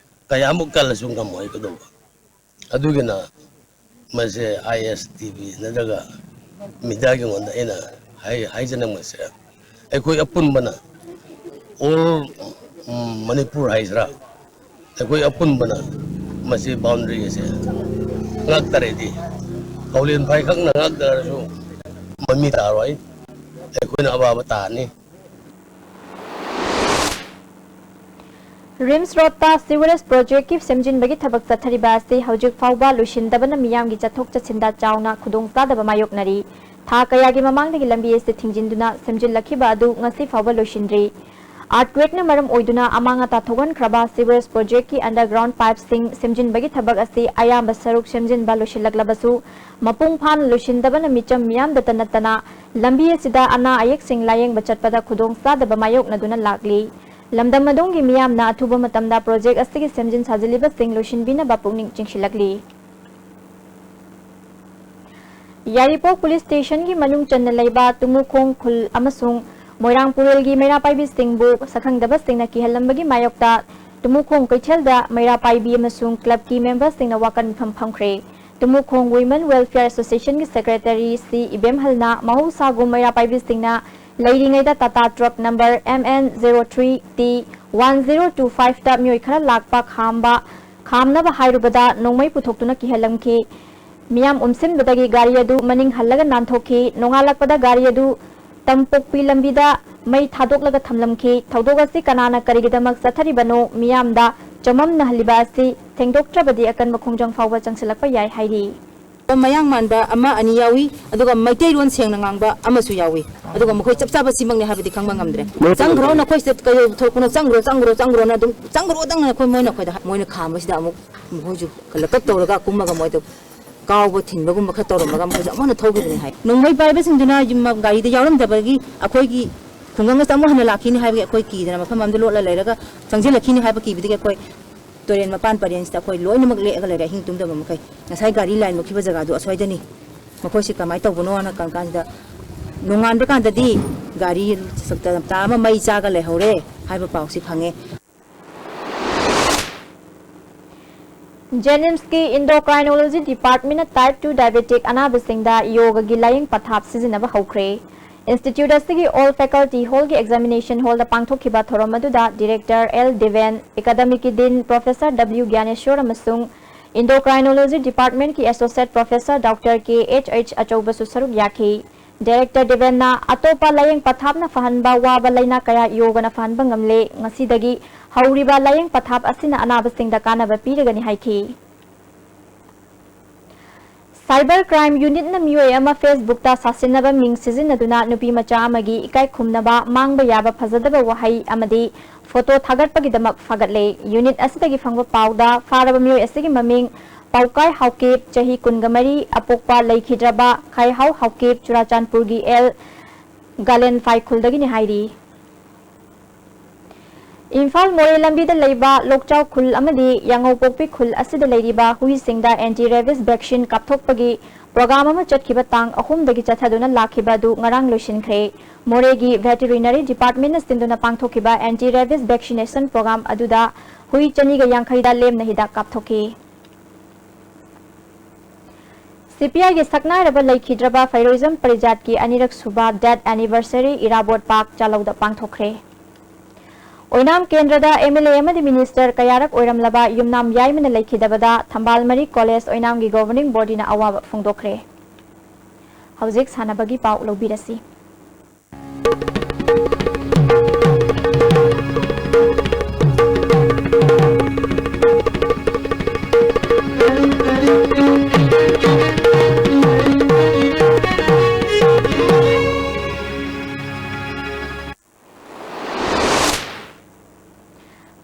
ꯀꯌꯥꯃꯨꯛ ꯀꯜꯂꯁꯨ ꯉꯝꯃꯣꯏ ꯀꯩꯗꯧꯕ꯫ ꯑꯗꯨꯒꯤꯅ ꯃꯁꯦ I S T V ꯅꯠꯇ꯭ꯔꯒ mediaꯒꯤ ꯉꯣꯟꯗ ꯑꯩꯅ ꯍꯥꯏ-, ꯍꯥꯏꯖꯅꯤꯡꯕꯁꯦ, ꯑꯩꯈꯣꯏ ꯑꯄꯨꯟꯕꯅ, all, ꯎꯝ, ꯃꯅꯤꯄꯨꯔ ꯍꯥꯏꯁꯤꯔꯥ, ꯑꯩꯈꯣꯏ ꯑꯄꯨꯟꯕꯅ ꯃꯁꯤ boundary ꯑꯁꯦ ꯉꯥꯛꯇꯔꯗꯤ, ꯍꯥꯎꯂꯦꯟꯐꯥꯏ ꯈꯛꯅ ꯉꯥꯛꯇꯔꯁꯨ ꯃꯃꯤ ꯇꯥꯔꯣꯏ, ꯑꯩꯈꯣꯏꯅ ꯑꯋꯥꯕ ꯇꯥꯅꯤ꯫ ꯔꯤꯝꯁ ꯔꯣꯗꯇ sewerage projectꯀꯤ ꯁꯦꯝꯖꯤꯟꯕꯒꯤ ꯊꯕꯛ ꯆꯠꯊꯔꯤꯕ ꯑꯁꯤ ꯍꯧꯖꯤꯛ ꯐꯥꯎꯕ ꯂꯣꯏꯁꯤꯟꯗꯕꯅ ꯃꯤꯌꯥꯝꯒꯤ ꯆꯠꯊꯣꯛ ꯆꯠꯁꯤꯟꯗ ꯆꯥꯎꯅ ꯈꯨꯗꯣꯡꯆꯥꯗꯕ ꯃꯥꯌꯣꯛꯅꯔꯤ꯫ ꯊꯥ ꯀꯌꯥꯒꯤ ꯃꯃꯥꯡꯗꯒꯤ ꯂꯝꯕꯤ ꯑꯁꯤ ꯊꯤꯡꯖꯤꯟꯗꯨꯅ ꯁꯦꯝꯖꯤꯜꯂꯛꯈꯤꯕ ꯑꯗꯨ ꯉꯁꯤ ꯐꯥꯎꯕ ꯂꯣꯏꯁꯤꯟꯗ꯭ꯔꯤ꯫ Earthquakeꯅ ꯃꯔꯝ ꯑꯣꯏꯗꯨꯅ ꯑꯃꯥꯡ ꯑꯇꯥ ꯊꯣꯛꯍꯟꯈ꯭ꯔꯕ sewerage projectꯀꯤ underground pipeꯁꯤꯡ ꯁꯦꯝꯖꯤꯟꯕꯒꯤ ꯊꯕꯛ ꯑꯁꯤ ꯑꯌꯥꯝꯕ ꯁꯔꯨꯛ ꯁꯦꯝꯖꯤꯟꯕ ꯂꯣꯏꯁꯤꯜꯂꯛꯂꯕꯁꯨ, ꯃꯄꯨꯡ ꯐꯥꯅ ꯂꯣꯏꯁꯤꯟꯗꯕꯅ ꯃꯤꯆꯝ ꯃꯤꯌꯥꯝꯗꯇ ꯅꯠꯇꯅ ꯂꯝꯕꯤ ꯑꯁꯤꯗ ꯑꯅꯥ ꯑꯌꯦꯛꯁꯤꯡ ꯂꯥꯌꯦꯡꯕ ꯆꯠꯄꯗ ꯈꯨꯗꯣꯡꯆꯥꯗꯕ ꯃꯥꯌꯣꯛꯅꯗꯨꯅ ꯂꯥꯛꯂꯤ꯫ ꯂꯝꯗꯝ ꯑꯗꯣꯝꯒꯤ ꯃꯤꯌꯥꯝꯅ ꯑꯊꯨꯕ ꯃꯇꯝꯗ project ꯑꯁꯤꯒꯤ ꯁꯦꯝꯖꯤꯟ ꯁꯥꯖꯤꯜꯂꯤꯕꯁꯤꯡ ꯂꯣꯏꯁꯤꯟꯕꯤꯅꯕ ꯄꯨꯛꯅꯤꯡ ꯆꯤꯡꯁꯤꯜꯂꯛꯂꯤ꯫ ꯌꯥꯏꯔꯤꯄꯣꯛ police stationꯒꯤ ꯃꯅꯨꯡ ꯆꯟꯅ ꯂꯩꯕ ꯇꯨꯃꯨꯈꯣꯡ ꯈꯨꯜ ꯑꯃꯁꯨꯡ ꯃꯣꯏꯔꯥꯡ ꯄꯨꯔꯦꯜꯒꯤ ꯃꯩꯔꯥ ꯄꯥꯏꯕꯤꯁꯤꯡꯕꯨ ꯁꯛꯈꯪꯗꯕꯁꯤꯡꯅ ꯀꯤꯍꯜꯂꯝꯕꯒꯤ ꯃꯥꯌꯣꯛꯇ ꯇꯨꯃꯨꯈꯣꯡ ꯀꯩꯊꯦꯜꯗ ꯃꯩꯔꯥ ꯄꯥꯏꯕꯤ ꯑꯃꯁꯨꯡ clubꯀꯤ memberꯁꯤꯡꯅ ꯋꯥꯀꯟ ꯃꯤꯐꯝ ꯐꯝꯈ꯭ꯔꯦ꯫ ꯇꯨꯃꯨꯈꯣꯡ Women Welfare Associationꯒꯤ secretary ꯁꯤ ꯏꯕꯦꯝꯍꯜꯅ ꯃꯍꯧꯁꯥꯒꯨꯝ ꯃꯩꯔꯥ ꯄꯥꯏꯕꯤꯁꯤꯡꯅ ꯂꯩꯔꯤꯉꯩꯗ Tata truck number M N zero three T one zero two fiveꯇ ꯃꯤꯑꯣꯏ ꯈꯔ ꯂꯥꯛꯄ ꯈꯥꯝꯕ, ꯈꯥꯝꯅꯕ ꯍꯥꯏꯔꯨꯕꯗ ꯅꯣꯡꯃꯩ ꯄꯨꯊꯣꯛꯇꯨꯅ ꯀꯤꯍꯜꯂꯝꯈꯤ꯫ ꯃꯤꯌꯥꯝ ꯎꯝꯁꯤꯟꯕꯗꯒꯤ ꯒꯥꯔꯤ ꯑꯗꯨ ꯃꯅꯤꯡ ꯍꯜꯂꯒ ꯅꯥꯟꯊꯣꯛꯈꯤ꯫ ꯅꯣꯡꯉꯥꯜꯂꯛꯄꯗ ꯒꯥꯔꯤ ꯑꯗꯨ ꯇꯝꯄꯣꯛꯄꯤ ꯂꯝꯕꯤꯗ ꯃꯩ ꯊꯥꯗꯣꯛꯂꯒ ꯊꯝꯂꯝꯈꯤ꯫ ꯊꯧꯗꯣꯛ ꯑꯁꯤ ꯀꯅꯥꯅ ꯀꯔꯤꯒꯤꯗꯃꯛ ꯆꯠꯊꯔꯤꯕꯅꯣ, ꯃꯤꯌꯥꯝꯗ ꯆꯃꯝꯅꯍꯜꯂꯤꯕ ꯑꯁꯤ ꯊꯦꯡꯗꯣꯛꯇ꯭ꯔꯕꯗꯤ ꯑꯀꯟꯕ ꯈꯣꯡꯖꯪ ꯐꯥꯎꯕ ꯆꯪꯁꯤꯜꯂꯛꯄ ꯌꯥꯏ ꯍꯥꯏꯔꯤ꯫ ꯃꯌꯥꯡ ꯃꯥꯟꯕ ꯑꯃ ꯑꯅꯤ ꯌꯥꯎꯏ, ꯑꯗꯨꯒ ꯃꯩꯇꯩꯂꯣꯟ ꯁꯦꯡꯅ ꯉꯥꯡꯕ ꯑꯃꯁꯨ ꯌꯥꯎꯏ꯫ ꯑꯗꯨꯒ ꯃꯈꯣꯏ ꯆꯞ ꯆꯥꯕ ꯁꯤꯃꯛꯅꯤ ꯍꯥꯏꯕꯗꯤ ꯈꯪꯕ ꯉꯝꯗ꯭ꯔꯦ꯫ ꯆꯪꯈ꯭ꯔꯣ, ꯅꯈꯣꯏ ꯁꯤꯗ ꯀꯩꯗꯧ ꯊꯣꯛꯄꯅꯣ, ꯆꯪꯈ꯭ꯔꯣ, ꯆꯪꯈ꯭ꯔꯣ, ꯆꯪꯈ꯭ꯔꯣꯅ ꯑꯗꯨꯝ ꯆꯪꯈ꯭ꯔꯣꯗꯪ ꯑꯩꯈꯣꯏ, ꯃꯣꯏꯅ ꯑꯩꯈꯣꯏꯗ ꯍꯥꯏ-, ꯃꯣꯏꯅ ꯈꯥꯝꯕꯁꯤꯗ ꯑꯃꯨꯛ ꯃꯈꯣꯏꯁꯨ ꯂꯛꯀꯛ ꯇꯧꯔꯒ ꯀꯨꯝꯃꯒ ꯃꯣꯏꯗꯣ ꯀꯥꯎꯕ ꯊꯤꯟꯕꯒꯨꯝꯕ ꯈꯔ ꯇꯧꯔꯝꯃꯒ ꯃꯈꯣꯏꯁꯨ ꯑꯃꯨꯛ ꯍꯟꯅ ꯊꯧꯈꯤꯕꯅꯤ ꯍꯥꯏ꯫ ꯅꯣꯡꯃꯩ ꯄꯥꯏꯕꯁꯤꯡꯗꯨꯅ ꯌꯨꯝ ꯒꯥꯔꯤꯗ ꯌꯥꯎꯔꯝꯗꯕꯒꯤ ꯑꯩꯈꯣꯏꯒꯤ ꯈꯨꯡꯒꯪ ꯑꯁꯤꯗ ꯑꯃꯨꯛ ꯍꯟꯅ ꯂꯥꯛꯈꯤꯅꯤ ꯍꯥꯏꯕꯒꯤ ꯑꯩꯈꯣꯏ ꯀꯤꯗꯅ ꯃꯐꯝ ꯑꯃꯗ ꯂꯣꯠꯂ ꯂꯩꯔꯒ ꯆꯪꯁꯤꯜꯂꯛꯈꯤꯅꯤ ꯍꯥꯏꯕ ꯀꯤꯕꯗꯒꯤ ꯑꯩꯈꯣꯏ ꯇꯨꯔꯦꯟ ꯃꯄꯥꯟ ꯄꯔꯦꯡꯁꯤꯗ ꯑꯩꯈꯣꯏ ꯂꯣꯏꯅꯃꯛ ꯂꯦꯛꯑꯒ ꯂꯩꯔꯦ, ꯑꯍꯤꯡ ꯇꯨꯝꯗꯕ ꯃꯈꯩ꯫ ꯉꯁꯥꯏ ꯒꯥꯔꯤ line ꯃꯨꯠꯈꯤꯕ ꯖꯒꯥꯗꯨ ꯑꯁ꯭ꯋꯥꯏꯗꯅꯤ꯫ ꯃꯈꯣꯏꯁꯤ ꯀꯃꯥꯏꯅ ꯇꯧꯕꯅꯣꯅ ꯀꯪ ꯀꯥꯟꯁꯤꯗ, ꯅꯣꯡꯉꯥꯟꯕ ꯀꯥꯟꯗꯗꯤ ꯒꯥꯔꯤ ꯆꯞꯇꯥ ꯑꯃ ꯃꯩ ꯆꯥꯒ ꯂꯩꯍꯧꯔꯦ ꯍꯥꯏꯕ ꯄꯥꯎꯁꯤ ꯐꯪꯉꯦ꯫ JNIMSꯀꯤ Endocrinology Departmentꯅ type two diabetic ꯑꯅꯥꯕꯁꯤꯡꯗ ꯌꯣꯒꯒꯤ ꯂꯥꯌꯦꯡ ꯄꯊꯥꯞ ꯁꯤꯖꯤꯟꯅꯕ ꯍꯧꯈ꯭ꯔꯦ꯫ Institute ꯑꯁꯤꯒꯤ All Faculty Hallꯒꯤ Examination Hallꯗ ꯄꯥꯡꯊꯣꯛꯈꯤꯕ ꯊꯧꯔꯝ ꯑꯗꯨꯗ Director L Deben, Academicꯀꯤ Dean Professor W ꯒ꯭ꯌꯥꯅꯦꯁꯣꯔ ꯑꯃꯁꯨꯡ Endocrinology Departmentꯀꯤ Associate Professor Doctor K H H ꯑꯆꯧꯕꯁꯨ ꯁꯔꯨꯛ ꯌꯥꯈꯤ꯫ Director ꯗꯦꯕꯦꯟꯅ ꯑꯇꯣꯞꯄ ꯂꯥꯌꯦꯡ ꯄꯊꯥꯞꯅ ꯐꯍꯟꯕ ꯋꯥꯕ ꯂꯥꯏꯅꯥ ꯀꯌꯥ ꯌꯣꯒꯅ ꯐꯍꯟꯕ ꯉꯝꯂꯦ꯫ ꯉꯁꯤꯗꯒꯤ ꯍꯧꯔꯤꯕ ꯂꯥꯌꯦꯡ ꯄꯊꯥꯞ ꯑꯁꯤꯅ ꯑꯅꯥꯕꯁꯤꯡꯗ ꯀꯥꯟꯅꯕ ꯄꯤꯔꯒꯅꯤ ꯍꯥꯏꯈꯤ꯫ Cyber Crime Unitꯅ ꯃꯤꯑꯣꯏ ꯑꯃ Facebookꯇ ꯁꯥꯁꯤꯟꯅꯕ ꯃꯤꯡ ꯁꯤꯖꯤꯟꯅꯗꯨꯅ ꯅꯨꯄꯤ ꯃꯆꯥ ꯑꯃꯒꯤ ꯏꯀꯥꯏ ꯈꯨꯝꯅꯕ ꯃꯥꯡꯕ ꯌꯥꯕ ꯐꯖꯗꯕ ꯋꯥꯍꯩ ꯑꯃꯗꯤ photo ꯊꯥꯒꯠꯄꯒꯤꯗꯃꯛ ꯐꯥꯒꯠꯂꯦ꯫ Unit ꯑꯁꯤꯗꯒꯤ ꯐꯪꯕ ꯄꯥꯎꯗ ꯐꯥꯔꯕ ꯃꯤꯑꯣꯏ ꯑꯁꯤꯒꯤ ꯃꯃꯤꯡ ꯄꯥꯎꯀꯥꯏ ꯍꯥꯎꯀꯤꯞ, ꯆꯍꯤ ꯀꯨꯟꯒ ꯃꯔꯤ, ꯑꯄꯣꯛꯄ ꯂꯩꯈꯤꯗ꯭ꯔꯕ ꯈꯥꯏꯍꯥꯎ ꯍꯥꯎꯀꯤꯞ, ꯆꯨꯔꯥꯆꯥꯟꯄꯨꯔꯒꯤ ꯑꯦꯜ ꯒꯥꯂꯦꯟꯐꯥꯏ ꯈꯨꯜꯗꯒꯤꯅꯤ ꯍꯥꯏꯔꯤ꯫ ꯏꯝꯐꯥꯜ ꯃꯣꯔꯦ ꯂꯝꯕꯤꯗ ꯂꯩꯕ ꯂꯣꯛꯆꯥꯎ ꯈꯨꯜ ꯑꯃꯗꯤ ꯌꯥꯉꯧꯄꯣꯛꯄꯤ ꯈꯨꯜ ꯑꯁꯤꯗ ꯂꯩꯔꯤꯕ ꯍꯨꯏꯁꯤꯡꯗ anti rabies vaccine ꯀꯥꯞꯊꯣꯛꯄꯒꯤ ꯄ꯭ꯔꯣꯒ꯭ꯔꯥꯝ ꯑꯃ ꯆꯠꯈꯤꯕ ꯇꯥꯡ ꯑꯍꯨꯝꯗꯒꯤ ꯆꯠꯊꯗꯨꯅ ꯂꯥꯛꯈꯤꯕ ꯑꯗꯨ ꯉꯔꯥꯡ ꯂꯣꯏꯁꯤꯟꯈ꯭ꯔꯦ꯫ ꯃꯣꯔꯦꯒꯤ ꯚꯦꯇꯤꯔꯤꯅꯔꯤ ꯗꯤꯄꯥꯔꯠꯃꯦꯟꯅ ꯁꯤꯟꯗꯨꯅ ꯄꯥꯡꯊꯣꯛꯈꯤꯕ ꯑꯦꯟꯇꯤ ꯔꯦꯕꯤꯁ ꯚꯦꯛꯁꯤꯅꯦꯁꯟ ꯄ꯭ꯔꯣꯒ꯭ꯔꯥꯝ ꯑꯗꯨꯗ ꯍꯨꯏ ꯆꯅꯤꯒ ꯌꯥꯡꯈꯩꯗ ꯂꯦꯝꯅ ꯍꯤꯗꯥꯛ ꯀꯥꯞꯊꯣꯛꯈꯤ꯫ ꯁꯤꯄꯤꯑꯥꯏꯒꯤ ꯁꯛꯅꯥꯏꯔꯕ ꯂꯩꯈꯤꯗ꯭ꯔꯕ ꯐꯩꯔꯣꯏꯖꯝ ꯄꯔꯤꯖꯥꯠꯀꯤ ꯑꯅꯤꯔꯛ ꯁꯨꯕ ꯗꯦꯠ ꯑꯦꯅꯤꯚꯔꯁꯔꯤ ꯏꯔꯥꯕꯣꯠ ꯄꯥꯛ ꯆꯥꯂꯧꯗ ꯄꯥꯡꯊꯣꯛꯈ꯭ꯔꯦ꯫ ꯑꯣꯏꯅꯥꯝ ꯀꯦꯟꯗ꯭ꯔꯗ ꯑꯦꯝ ꯑꯦꯜ ꯑꯦ ꯑꯃꯗꯤ ꯃꯤꯅꯤꯁꯇꯔ ꯀꯌꯥꯔꯛ ꯑꯣꯏꯔꯝꯂꯕ ꯌꯨꯝꯅꯥꯝ ꯌꯥꯏꯃꯅ ꯂꯩꯈꯤꯗꯕꯗ ꯊꯝꯕꯥꯜ ꯃꯔꯤ ꯀꯣꯂꯦꯖ ꯑꯣꯏꯅꯥꯝꯒꯤ ꯒꯣꯚꯔꯅꯤꯡ ꯕꯣꯗꯤꯅ ꯑꯋꯥꯕ ꯐꯣꯡꯗꯣꯛꯈ꯭ꯔꯦ꯫ ꯍꯧꯖꯤꯛ ꯁꯥꯟꯅꯕꯒꯤ ꯄꯥꯎ ꯂꯧꯕꯤꯔꯁꯤ꯫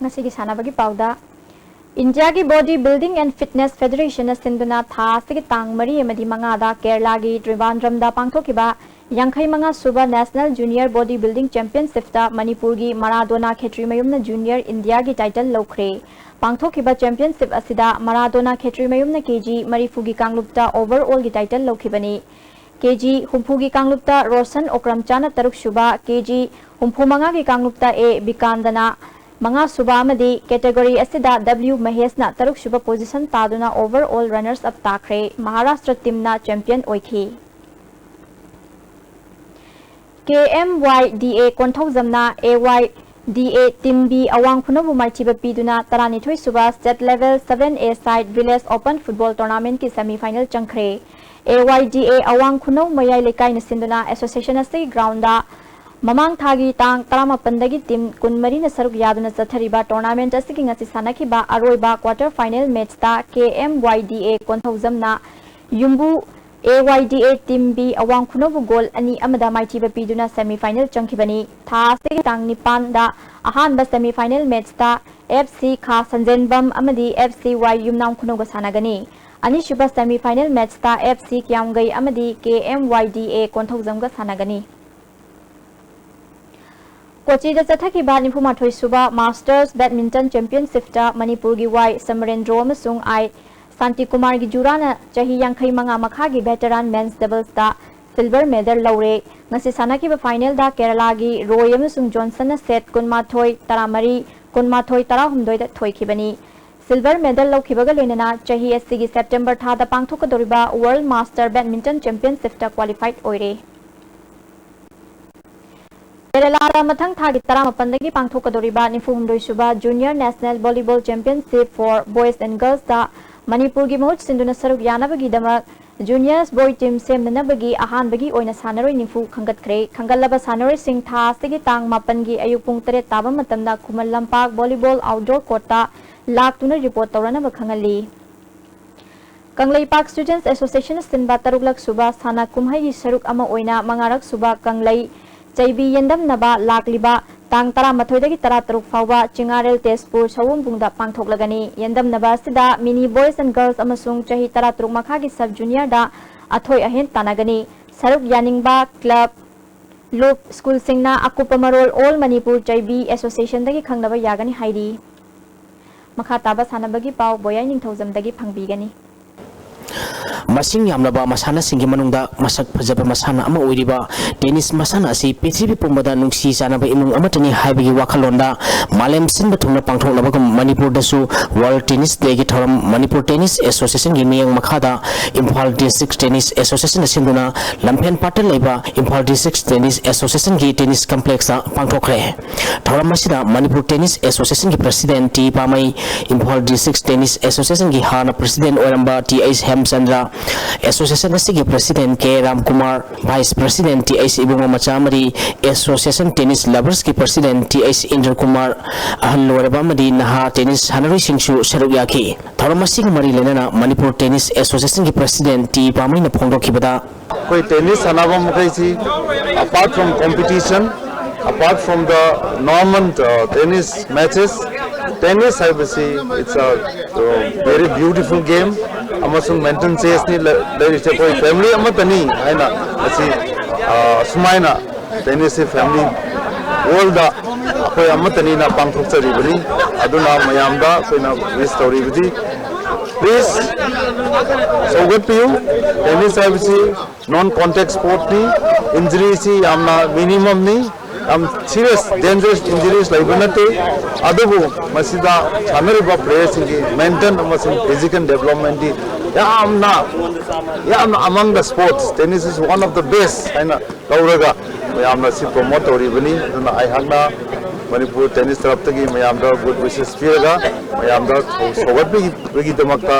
ꯉꯁꯤꯒꯤ ꯁꯥꯟꯅꯕꯒꯤ ꯄꯥꯎꯗ, ꯏꯟꯗꯤꯌꯥꯒꯤ ꯕꯣꯗꯤ ꯕꯤꯜꯗꯤꯡ ꯑꯦꯟ ꯐꯤꯠꯅꯦꯁ ꯐꯦꯗꯔꯦꯁꯟꯅ ꯁꯤꯟꯗꯨꯅ ꯊꯥ ꯑꯁꯤꯒꯤ ꯇꯥꯡ ꯃꯔꯤ ꯑꯃꯗꯤ ꯃꯉꯥꯗ ꯀꯦꯔꯂꯥꯒꯤ ꯇ꯭ꯔꯤꯕꯥꯟꯗ꯭ꯔꯝꯗ ꯄꯥꯡꯊꯣꯛꯈꯤꯕ ꯌꯥꯡꯈꯩ ꯃꯉꯥ ꯁꯨꯕ ꯅꯦꯁꯅꯦꯜ ꯖꯨꯅꯤꯌꯔ ꯕꯣꯗꯤ ꯕꯤꯜꯗꯤꯡ ꯆꯦꯝꯄꯤꯌꯟꯁꯤꯞꯇ ꯃꯅꯤꯄꯨꯔꯒꯤ ꯃꯔꯥꯗꯣꯅꯥ ꯈꯦꯇ꯭ꯔꯤꯃꯌꯨꯝꯅ ꯖꯨꯅꯤꯌꯔ ꯏꯟꯗꯤꯌꯥꯒꯤ ꯇꯥꯏꯇꯜ ꯂꯧꯈ꯭ꯔꯦ꯫ ꯄꯥꯡꯊꯣꯛꯈꯤꯕ ꯆꯦꯝꯄꯤꯌꯟꯁꯤꯞ ꯑꯁꯤꯗ ꯃꯔꯥꯗꯣꯅꯥ ꯈꯦꯇ꯭ꯔꯤꯃꯌꯨꯝꯅ ꯀꯦꯖꯤ ꯃꯔꯤꯐꯨꯒꯤ ꯀꯥꯡꯂꯨꯞꯇ ꯑꯣꯚꯔꯑꯣꯜꯒꯤ ꯇꯥꯏꯇꯜ ꯂꯧꯈꯤꯕꯅꯤ꯫ ꯀꯦꯖꯤ ꯍꯨꯝꯐꯨꯒꯤ ꯀꯥꯡꯂꯨꯞꯇ ꯔꯣꯁꯟ ꯑꯣꯀ꯭ꯔꯝꯆꯥꯅ ꯇꯔꯨꯛꯁꯨꯕ, ꯀꯦꯖꯤ ꯍꯨꯝꯐꯨꯃꯉꯥꯒꯤ ꯀꯥꯡꯂꯨꯞꯇ ꯑꯦ ꯕꯤꯀꯥꯟꯗꯅ ꯃꯉꯥꯁꯨꯕ ꯑꯃꯗꯤ ꯀꯦꯇꯦꯒꯣꯔꯤ ꯑꯁꯤꯗ ꯗꯕ꯭ꯂꯤꯎ ꯃꯍꯦꯁꯅ ꯇꯔꯨꯛꯁꯨꯕ ꯄꯣꯖꯤꯁꯟ ꯇꯥꯗꯨꯅ ꯑꯣꯚꯔꯑꯣꯜ ꯔꯟꯅꯔꯁ ꯑꯞ ꯇꯥꯈ꯭ꯔꯦ꯫ ꯃꯍꯥꯔꯥꯁꯇ꯭ꯔ ꯇꯤꯝꯅ ꯆꯦꯝꯄꯤꯌꯟ ꯑꯣꯏꯈꯤ꯫ K M Y D A ꯀꯣꯟꯊꯧꯖꯝꯅ A Y D A team B ꯑꯋꯥꯡ ꯈꯨꯅꯧꯕꯨ ꯃꯥꯏꯊꯤꯕ ꯄꯤꯗꯨꯅ ꯇꯔꯥꯅꯤꯊꯣꯏꯁꯨꯕ state level seven A side village open football ꯇꯣꯔꯅꯥꯃꯦꯟꯠꯀꯤ ꯁꯦꯃꯤ ꯐꯥꯏꯅꯦꯜ ꯆꯪꯈ꯭ꯔꯦ꯫ ꯑꯦ ꯋꯥꯏ ꯗꯤ ꯑꯦ ꯑꯋꯥꯡ ꯈꯨꯅꯧ ꯃꯌꯥꯏ ꯂꯩꯀꯥꯏꯅ ꯁꯤꯟꯗꯨꯅ ꯑꯦꯁꯣꯁꯤꯌꯦꯁꯟ ꯑꯁꯤꯒꯤ ꯒ꯭ꯔꯥꯎꯟꯗ ꯃꯃꯥꯡ ꯊꯥꯒꯤ ꯇꯥꯡ ꯇꯔꯥꯃꯥꯄꯟꯗꯒꯤ ꯇꯤꯝ ꯀꯨꯟꯃꯔꯤꯅ ꯁꯔꯨꯛ ꯌꯥꯗꯨꯅ ꯆꯠꯊꯔꯤꯕ ꯇꯣꯔꯅꯥꯃꯦꯟꯠ ꯑꯁꯤꯒꯤ ꯉꯁꯤ ꯁꯥꯟꯅꯈꯤꯕ ꯑꯔꯣꯏꯕ quarter final ꯃꯦꯠꯆꯇ K M Y D A ꯀꯣꯟꯊꯧꯖꯝꯅ ꯌꯨꯝꯕꯨ ꯑꯦ Y D A team B ꯑꯋꯥꯡ ꯈꯨꯅꯧꯕꯨ ꯒꯣꯜ ꯑꯅꯤ ꯑꯃꯗ ꯃꯥꯏꯊꯤꯕ ꯄꯤꯗꯨꯅ ꯁꯦꯃꯤ ꯐꯥꯏꯅꯦꯜ ꯆꯪꯈꯤꯕꯅꯤ꯫ ꯊꯥ ꯑꯁꯤꯒꯤ ꯇꯥꯡ ꯅꯤꯄꯥꯟꯗ ꯑꯍꯥꯟꯕ ꯁꯦꯃꯤ ꯐꯥꯏꯅꯦꯜ ꯃꯦꯠꯆꯇ ꯑꯦꯐ ꯁꯤ ꯈꯥ ꯁꯟꯖꯦꯟꯕꯝ ꯑꯃꯗꯤ ꯑꯦꯐ ꯁꯤ ꯋꯥꯏ ꯌꯨꯝꯅꯥꯝ ꯈꯨꯅꯧꯒ ꯁꯥꯟꯅꯒꯅꯤ꯫ ꯑꯅꯤꯁꯨꯕ ꯁꯦꯃꯤ ꯐꯥꯏꯅꯦꯜ ꯃꯦꯠꯆꯇ ꯑꯦꯐ ꯁꯤ ꯀꯤꯌꯥꯝꯒꯩ ꯑꯃꯗꯤ ꯀꯦ ꯑꯦꯝ ꯋꯥꯏ ꯗꯤ ꯑꯦ ꯀꯣꯟꯊꯧꯖꯝꯒ ꯁꯥꯟꯅꯒꯅꯤ꯫ ꯀꯣꯆꯤꯗ ꯆꯠꯊꯈꯤꯕ ꯅꯤꯐꯨꯃꯥꯊꯣꯏ ꯁꯨꯕ ꯃꯥꯁꯇꯔꯁ ꯕꯦꯗꯃꯤꯟꯇꯟ ꯆꯦꯝꯄꯤꯌꯟꯁꯤꯞꯇ ꯃꯅꯤꯄꯨꯔꯒꯤ ꯋꯥꯏ ꯁꯃꯔꯦꯟꯗ꯭ꯔꯣ ꯑꯃꯁꯨꯡ ꯑꯥꯏ ꯁꯥꯟꯇꯤ ꯀꯨꯃꯥꯔꯒꯤ ꯖꯨꯔꯥꯅ ꯆꯍꯤ ꯌꯥꯡꯈꯩ ꯃꯉꯥ ꯃꯈꯥꯒꯤ veteran men's doublesꯇ silver medal ꯂꯧꯔꯦ꯫ ꯉꯁꯤ ꯁꯥꯟꯅꯈꯤꯕ finalꯗ ꯀꯦꯔꯂꯥꯒꯤ ꯔꯣꯏ ꯑꯃꯁꯨꯡ ꯖꯣꯟꯁꯟꯅ set ꯀꯨꯟꯃꯥꯊꯣꯏ ꯇꯔꯥꯃꯔꯤ, ꯀꯨꯟꯃꯥꯊꯣꯏ ꯇꯔꯥꯍꯨꯝꯗꯣꯏꯗ ꯊꯣꯏꯈꯤꯕꯅꯤ꯫ Silver medal ꯂꯧꯈꯤꯕꯒ ꯂꯣꯏꯅꯅ ꯆꯍꯤ ꯑꯁꯤꯒꯤ September ꯊꯥꯗ ꯄꯥꯡꯊꯣꯛꯀꯗꯧꯔꯤꯕ World Master Badminton Championshipꯇ qualified ꯑꯣꯏꯔꯦ꯫ ꯀꯦꯔꯂꯥꯗ ꯃꯊꯪ ꯊꯥꯒꯤ ꯇꯔꯥꯃꯥꯄꯟꯗꯒꯤ ꯄꯥꯡꯊꯣꯛꯀꯗꯧꯔꯤꯕ ꯅꯤꯐꯨꯍꯨꯝꯗꯣꯏ ꯁꯨꯕ Junior National Volleyball Championship for Boys and Girlsꯇ ꯃꯅꯤꯄꯨꯔꯒꯤ ꯃꯍꯨꯠ ꯁꯤꯟꯗꯨꯅ ꯁꯔꯨꯛ ꯌꯥꯅꯕꯒꯤꯗꯃꯛ juniors boy team ꯁꯦꯝꯅꯅꯕꯒꯤ ꯑꯍꯥꯟꯕꯒꯤ ꯑꯣꯏꯅ ꯁꯥꯟꯅꯔꯣꯏ ꯅꯤꯐꯨ ꯈꯟꯒꯠꯈ꯭ꯔꯦ꯫ ꯈꯟꯒꯠꯂꯕ ꯁꯥꯟꯅꯔꯣꯏꯁꯤꯡ ꯊꯥ ꯑꯁꯤꯒꯤ ꯇꯥꯡ ꯃꯥꯄꯟꯒꯤ ꯑꯌꯨꯛ ꯄꯨꯡ ꯇꯔꯦꯠ ꯇꯥꯕ ꯃꯇꯝꯗ ꯈꯨꯃꯟ ꯂꯝꯄꯥꯛ volleyball outdoor courtꯇ ꯂꯥꯛꯇꯨꯅ report ꯇꯧꯔꯅꯕ ꯈꯪꯍꯜꯂꯤ꯫ ꯀꯪꯂꯩꯄꯥꯛ Students Associationꯅ ꯁꯤꯟꯕ ꯇꯔꯨꯛꯂꯛ ꯁꯨꯕ ꯁꯥꯟꯅ ꯀꯨꯝꯍꯩꯒꯤ ꯁꯔꯨꯛ ꯑꯃ ꯑꯣꯏꯅ ꯃꯉꯥꯔꯛ ꯁꯨꯕ ꯀꯪꯂꯩ ꯆꯩꯕꯤ ꯌꯦꯟꯗꯝꯅꯕ ꯂꯥꯛꯂꯤꯕ ꯇꯥꯡ ꯇꯔꯥꯃꯥꯊꯣꯏꯗꯒꯤ ꯇꯔꯥꯇꯔꯨꯛ ꯐꯥꯎꯕ ꯆꯤꯉꯥꯔꯦꯜ ꯇꯦꯖꯄꯨꯔ ꯁꯑꯣꯝꯕꯨꯡꯗ ꯄꯥꯡꯊꯣꯛꯂꯒꯅꯤ꯫ ꯌꯦꯟꯗꯝꯅꯕ ꯑꯁꯤꯗ mini boys and girls ꯑꯃꯁꯨꯡ ꯆꯍꯤ ꯇꯔꯥꯇꯔꯨꯛ ꯃꯈꯥꯒꯤ sub juniorꯗ ꯑꯊꯣꯏ ꯑꯍꯦꯟ ꯇꯥꯟꯅꯒꯅꯤ꯫ ꯁꯔꯨꯛ ꯌꯥꯅꯤꯡꯕ club, ꯂꯨꯞ, ꯁ꯭ꯀꯨꯜꯁꯤꯡꯅ ꯑꯀꯨꯞꯄ ꯃꯔꯣꯜ All Manipur ꯆꯩꯕꯤ Associationꯗꯒꯤ ꯈꯪꯅꯕ ꯌꯥꯒꯅꯤ ꯍꯥꯏꯔꯤ꯫ ꯃꯈꯥ ꯇꯥꯕ ꯁꯥꯟꯅꯕꯒꯤ ꯄꯥꯎ ꯕꯣꯌꯥꯏ ꯅꯤꯡꯊꯧꯖꯝꯗꯒꯤ ꯐꯪꯕꯤꯒꯅꯤ꯫ ꯃꯁꯤꯡ ꯌꯥꯝꯂꯕ ꯃꯁꯥꯟꯅꯁꯤꯡꯒꯤ ꯃꯅꯨꯡꯗ ꯃꯁꯛ ꯐꯖꯕ ꯃꯁꯥꯟꯅ ꯑꯃ ꯑꯣꯏꯔꯤꯕ tennis ꯃꯁꯥꯟꯅ ꯑꯁꯤ ꯄ꯭ꯔꯤꯊꯤꯕꯤ ꯄꯨꯝꯕꯗ ꯅꯨꯡꯁꯤ ꯆꯥꯟꯅꯕ ꯏꯃꯨꯡ ꯑꯃꯠꯇꯅꯤ ꯍꯥꯏꯕꯒꯤ ꯋꯥꯈꯜꯂꯣꯟꯗ ꯃꯥꯂꯦꯝ ꯁꯤꯟꯕ ꯊꯨꯡꯅ ꯄꯥꯡꯊꯣꯛꯅꯕꯒꯨꯝ ꯃꯅꯤꯄꯨꯔꯗꯁꯨ World Tennis Dayꯒꯤ ꯊꯧꯔꯝ Manipur Tennis Associationꯒꯤ ꯃꯤꯠꯌꯦꯡ ꯃꯈꯥꯗ ꯏꯝꯐꯥꯜ District Tennis Associationꯅ ꯁꯤꯟꯗꯨꯅ ꯂꯝꯐꯦꯜ ꯄꯥꯠꯇ ꯂꯩꯕ ꯏꯝꯐꯥꯜ District Tennis Associationꯒꯤ tennis complexꯇ ꯄꯥꯡꯊꯣꯛꯈ꯭ꯔꯦ꯫ ꯊꯧꯔꯝ ꯑꯁꯤꯗ ꯃꯅꯤꯄꯨꯔ Tennis Associationꯒꯤ President T Pamei, Imphal District Tennis Associationꯒꯤ ꯍꯥꯟꯅ President ꯑꯣꯏꯔꯝꯕ ꯇꯤ ꯑꯩꯆ ꯍꯦꯝꯆꯟꯗ꯭ꯔ, Association ꯑꯁꯤꯒꯤ President K Ramkumar, Vice President T H Ibungo ꯃꯆꯥ ꯑꯃꯗꯤ Association Tennis Loversꯀꯤ President ꯇꯤ ꯑꯩꯆ ꯏꯟꯗ꯭ꯔꯀꯨꯃꯥꯔ, ꯑꯍꯜ ꯑꯣꯏꯔꯕ ꯑꯃꯗꯤ ꯅꯍꯥ tennis ꯁꯥꯟꯅꯔꯣꯏꯁꯤꯡꯁꯨ ꯁꯔꯨꯛ ꯌꯥꯈꯤ꯫ ꯊꯧꯔꯝ ꯑꯁꯤꯒ ꯃꯔꯤ ꯂꯩꯅꯅ ꯃꯅꯤꯄꯨꯔ Tennis Associationꯒꯤ President ꯇꯤ ꯄꯥꯃꯩꯅ ꯐꯣꯡꯗꯣꯛꯈꯤꯕꯗ, ꯑꯩꯈꯣꯏ tennis ꯁꯥꯟꯅꯕ ꯃꯈꯩꯁꯤ, apart from competition, apart from the normal uh, tennis matches, tennis ꯍꯥꯏꯕꯁꯤ it's a uh, very beautiful game ꯑꯃꯁꯨꯡ mental chessꯅꯤ꯫ ꯂꯩꯔꯤꯁꯦ ꯑꯩꯈꯣꯏ family ꯑꯃꯠꯇꯅꯤ ꯍꯥꯏꯅ ꯑꯁꯤ ꯑꯁꯨꯃꯥꯏꯅ tennisꯁꯤ family worldꯗ ꯑꯩꯈꯣꯏ ꯑꯃꯠꯇꯅꯤꯅ ꯄꯥꯡꯊꯣꯛꯆꯔꯤꯕꯅꯤ꯫ ꯑꯗꯨꯅ ꯃꯌꯥꯝꯗ ꯑꯩꯈꯣꯏꯅ wish ꯇꯧꯔꯤꯕꯗꯤ Please ꯁꯧꯒꯠꯄꯤꯌꯨ꯫ Tennis ꯍꯥꯏꯕꯁꯤ non contact sportꯅꯤ꯫ Injuryꯁꯤ ꯌꯥꯝꯅ minimumꯅꯤ꯫ ꯌꯥꯝ serious dangerous injuries ꯂꯩꯕ ꯅꯠꯇꯦ꯫ ꯑꯗꯨꯕꯨ ꯃꯁꯤꯗ ꯁꯥꯟꯅꯔꯤꯕ playerꯁꯤꯡꯒꯤ mental ꯑꯃꯁꯨꯡ physical developmentꯗꯤ ꯌꯥꯝꯅ ꯌꯥꯝꯅ among the sports, tennis is one of the best ꯍꯥꯏꯅ ꯂꯧꯔꯒ ꯃꯌꯥꯝꯅ ꯁꯤ promote ꯇꯧꯔꯤꯕꯅꯤ꯫ ꯑꯗꯨꯅ ꯑꯩꯍꯥꯛꯅ ꯃꯅꯤꯄꯨꯔ tennis ꯇꯔꯞꯇꯒꯤ ꯃꯌꯥꯝꯗ good wishes ꯄꯤꯔꯒ ꯃꯌꯥꯝꯗ ꯁꯧꯒꯠꯄꯤꯕꯒꯤꯗꯃꯛꯇ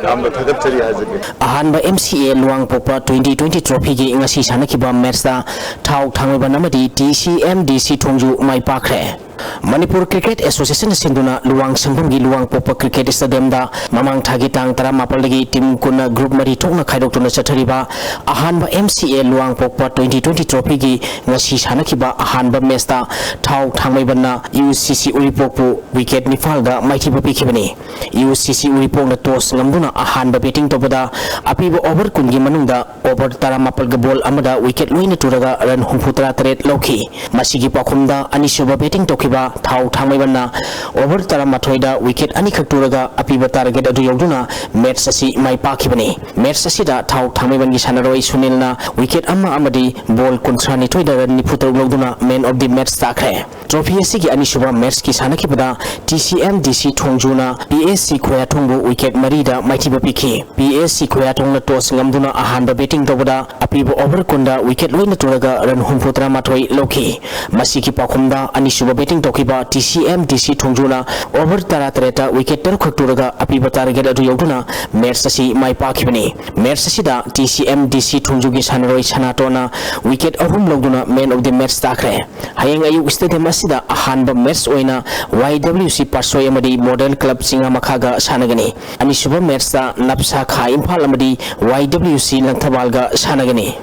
ꯌꯥꯝꯅ ꯊꯥꯒꯠꯆꯔꯤ ꯍꯥꯏꯖꯒꯦ꯫ ꯑꯍꯥꯟꯕ M C A ꯂꯨꯋꯥꯡꯄꯣꯛꯄ twenty twenty trophyꯒꯤ ꯉꯁꯤ ꯁꯥꯟꯅꯈꯤꯕ matchꯇ ꯊꯥꯎ ꯊꯥꯡꯃꯩꯕꯟ ꯑꯃꯗꯤ T C M D C ꯊꯣꯡꯖꯨ ꯃꯥꯏ ꯄꯥꯛꯈ꯭ꯔꯦ꯫ ꯃꯅꯤꯄꯨꯔ Cricket Associationꯅ ꯁꯤꯟꯗꯨꯅ ꯂꯨꯋꯥꯡ ꯁꯪꯐꯝꯒꯤ ꯂꯨꯋꯥꯡꯄꯣꯛꯄ cricket stadiumꯗ ꯃꯃꯥꯡ ꯊꯥꯒꯤ ꯇꯥꯡ ꯇꯔꯥꯃꯥꯄꯜꯗꯒꯤ team ꯀꯨꯟꯅ group ꯃꯔꯤ ꯊꯣꯛꯅ ꯈꯥꯏꯗꯣꯛꯇꯨꯅ ꯆꯠꯊꯔꯤꯕ ꯑꯍꯥꯟꯕ M C A ꯂꯨꯋꯥꯡꯄꯣꯛꯄ twenty twenty trophyꯒꯤ ꯉꯁꯤ ꯁꯥꯟꯅꯈꯤꯕ ꯑꯍꯥꯟꯕ matchꯇ ꯊꯥꯎ ꯊꯥꯡꯃꯩꯕꯟꯅ U C C ꯎꯔꯤꯄꯣꯛꯄꯨ wicket ꯅꯤꯄꯥꯜꯗ ꯃꯥꯏꯊꯤꯕ ꯄꯤꯈꯤꯕꯅꯤ꯫ U C C ꯎꯔꯤꯄꯣꯛꯅ toss ꯉꯝꯗꯨꯅ ꯑꯍꯥꯟꯕ batting ꯇꯧꯕꯗ ꯑꯄꯤꯕ over ꯀꯨꯟꯒꯤ ꯃꯅꯨꯡꯗ over ꯇꯔꯥꯃꯥꯄꯜꯒ ball ꯑꯃꯗ wicket ꯂꯣꯏꯅ ꯇꯨꯔꯒ run ꯍꯨꯝꯐꯨꯇꯔꯥ ꯇꯔꯦꯠ ꯂꯧꯈꯤ꯫ ꯃꯁꯤꯒꯤ ꯄꯥꯎꯈꯨꯝꯗ ꯑꯅꯤꯁꯨꯕ batting ꯇꯧꯈꯤꯕ ꯊꯥꯎ ꯊꯥꯡꯃꯩꯕꯟꯅ over ꯇꯔꯥꯃꯥꯊꯣꯏꯗ wicket ꯑꯅꯤꯈꯛ ꯇꯨꯔꯒ ꯑꯄꯤꯕ target ꯑꯗꯨ ꯌꯧꯗꯨꯅ match ꯑꯁꯤ ꯃꯥꯏ ꯄꯥꯛꯈꯤꯕꯅꯤ꯫ Match ꯑꯁꯤꯗ ꯊꯥꯎ ꯊꯥꯡꯃꯩꯕꯟꯒꯤ ꯁꯥꯟꯅꯔꯣꯏ ꯁꯨꯅꯤꯜꯅ wicket ꯑꯃ ꯑꯃꯗꯤ ball ꯀꯨꯟꯊ꯭ꯔꯥ ꯅꯤꯊꯣꯏꯗ run ꯅꯤꯐꯨ ꯇꯔꯨꯛ ꯂꯧꯗꯨꯅ man of the match ꯇꯥꯈ꯭ꯔꯦ꯫ Trophy ꯑꯁꯤꯒꯤ ꯑꯅꯤꯁꯨꯕ matchꯀꯤ ꯁꯥꯟꯅꯈꯤꯕꯗ T C M D C ꯊꯣꯡꯖꯨꯅ P S C ꯈꯣꯌꯥꯊꯣꯡꯕꯨ wicket ꯃꯔꯤꯗ ꯃꯥꯏꯊꯤꯕ ꯄꯤꯈꯤ꯫ P S C ꯈꯣꯌꯥꯊꯣꯡꯅ toss ꯉꯝꯗꯨꯅ ꯑꯍꯥꯟꯕ batting ꯇꯧꯕꯗ ꯑꯄꯤꯕ over ꯀꯨꯟꯗ wicket ꯂꯣꯏꯅ ꯇꯨꯔꯒ run ꯍꯨꯝꯐꯨꯇꯔꯥ ꯃꯥꯊꯣꯏ ꯂꯧꯈꯤ꯫ ꯃꯁꯤꯒꯤ ꯄꯥꯎꯈꯨꯝꯗ ꯑꯅꯤꯁꯨꯕ batting ꯇꯧꯈꯤꯕ T C M D C ꯊꯣꯡꯖꯨꯅ over ꯇꯔꯥ ꯇꯔꯦꯠꯇ wicket ꯇꯔꯨꯛꯈꯛ ꯇꯨꯔꯒ ꯑꯄꯤꯕ target ꯑꯗꯨ ꯌꯧꯗꯨꯅ match ꯑꯁꯤ ꯃꯥꯏ ꯄꯥꯛꯈꯤꯕꯅꯤ꯫ Match ꯑꯁꯤꯗ T C M D C ꯊꯣꯡꯖꯨꯒꯤ ꯁꯥꯟꯅꯔꯣꯏ ꯁꯅꯥꯇꯣꯟꯅ wicket ꯑꯍꯨꯝ ꯂꯧꯗꯨꯅ man of the match ꯇꯥꯈ꯭ꯔꯦ꯫ ꯍꯌꯦꯡ ꯑꯌꯨꯛ stadium ꯑꯁꯤꯗ ꯑꯍꯥꯟꯕ match ꯑꯣꯏꯅ Y W C ꯄꯥꯠꯁꯣꯏ ꯑꯃꯗꯤ Model Club ꯆꯤꯡꯉꯥꯃꯈꯥꯒ ꯁꯥꯟꯅꯒꯅꯤ꯫ ꯑꯅꯤꯁꯨꯕ matchꯇ ꯅꯞꯁꯥ ꯈꯥ ꯏꯝꯐꯥꯜ ꯑꯃꯗꯤ Y W C ꯂꯪꯊꯕꯥꯜꯒ ꯁꯥꯟꯅꯒꯅꯤ꯫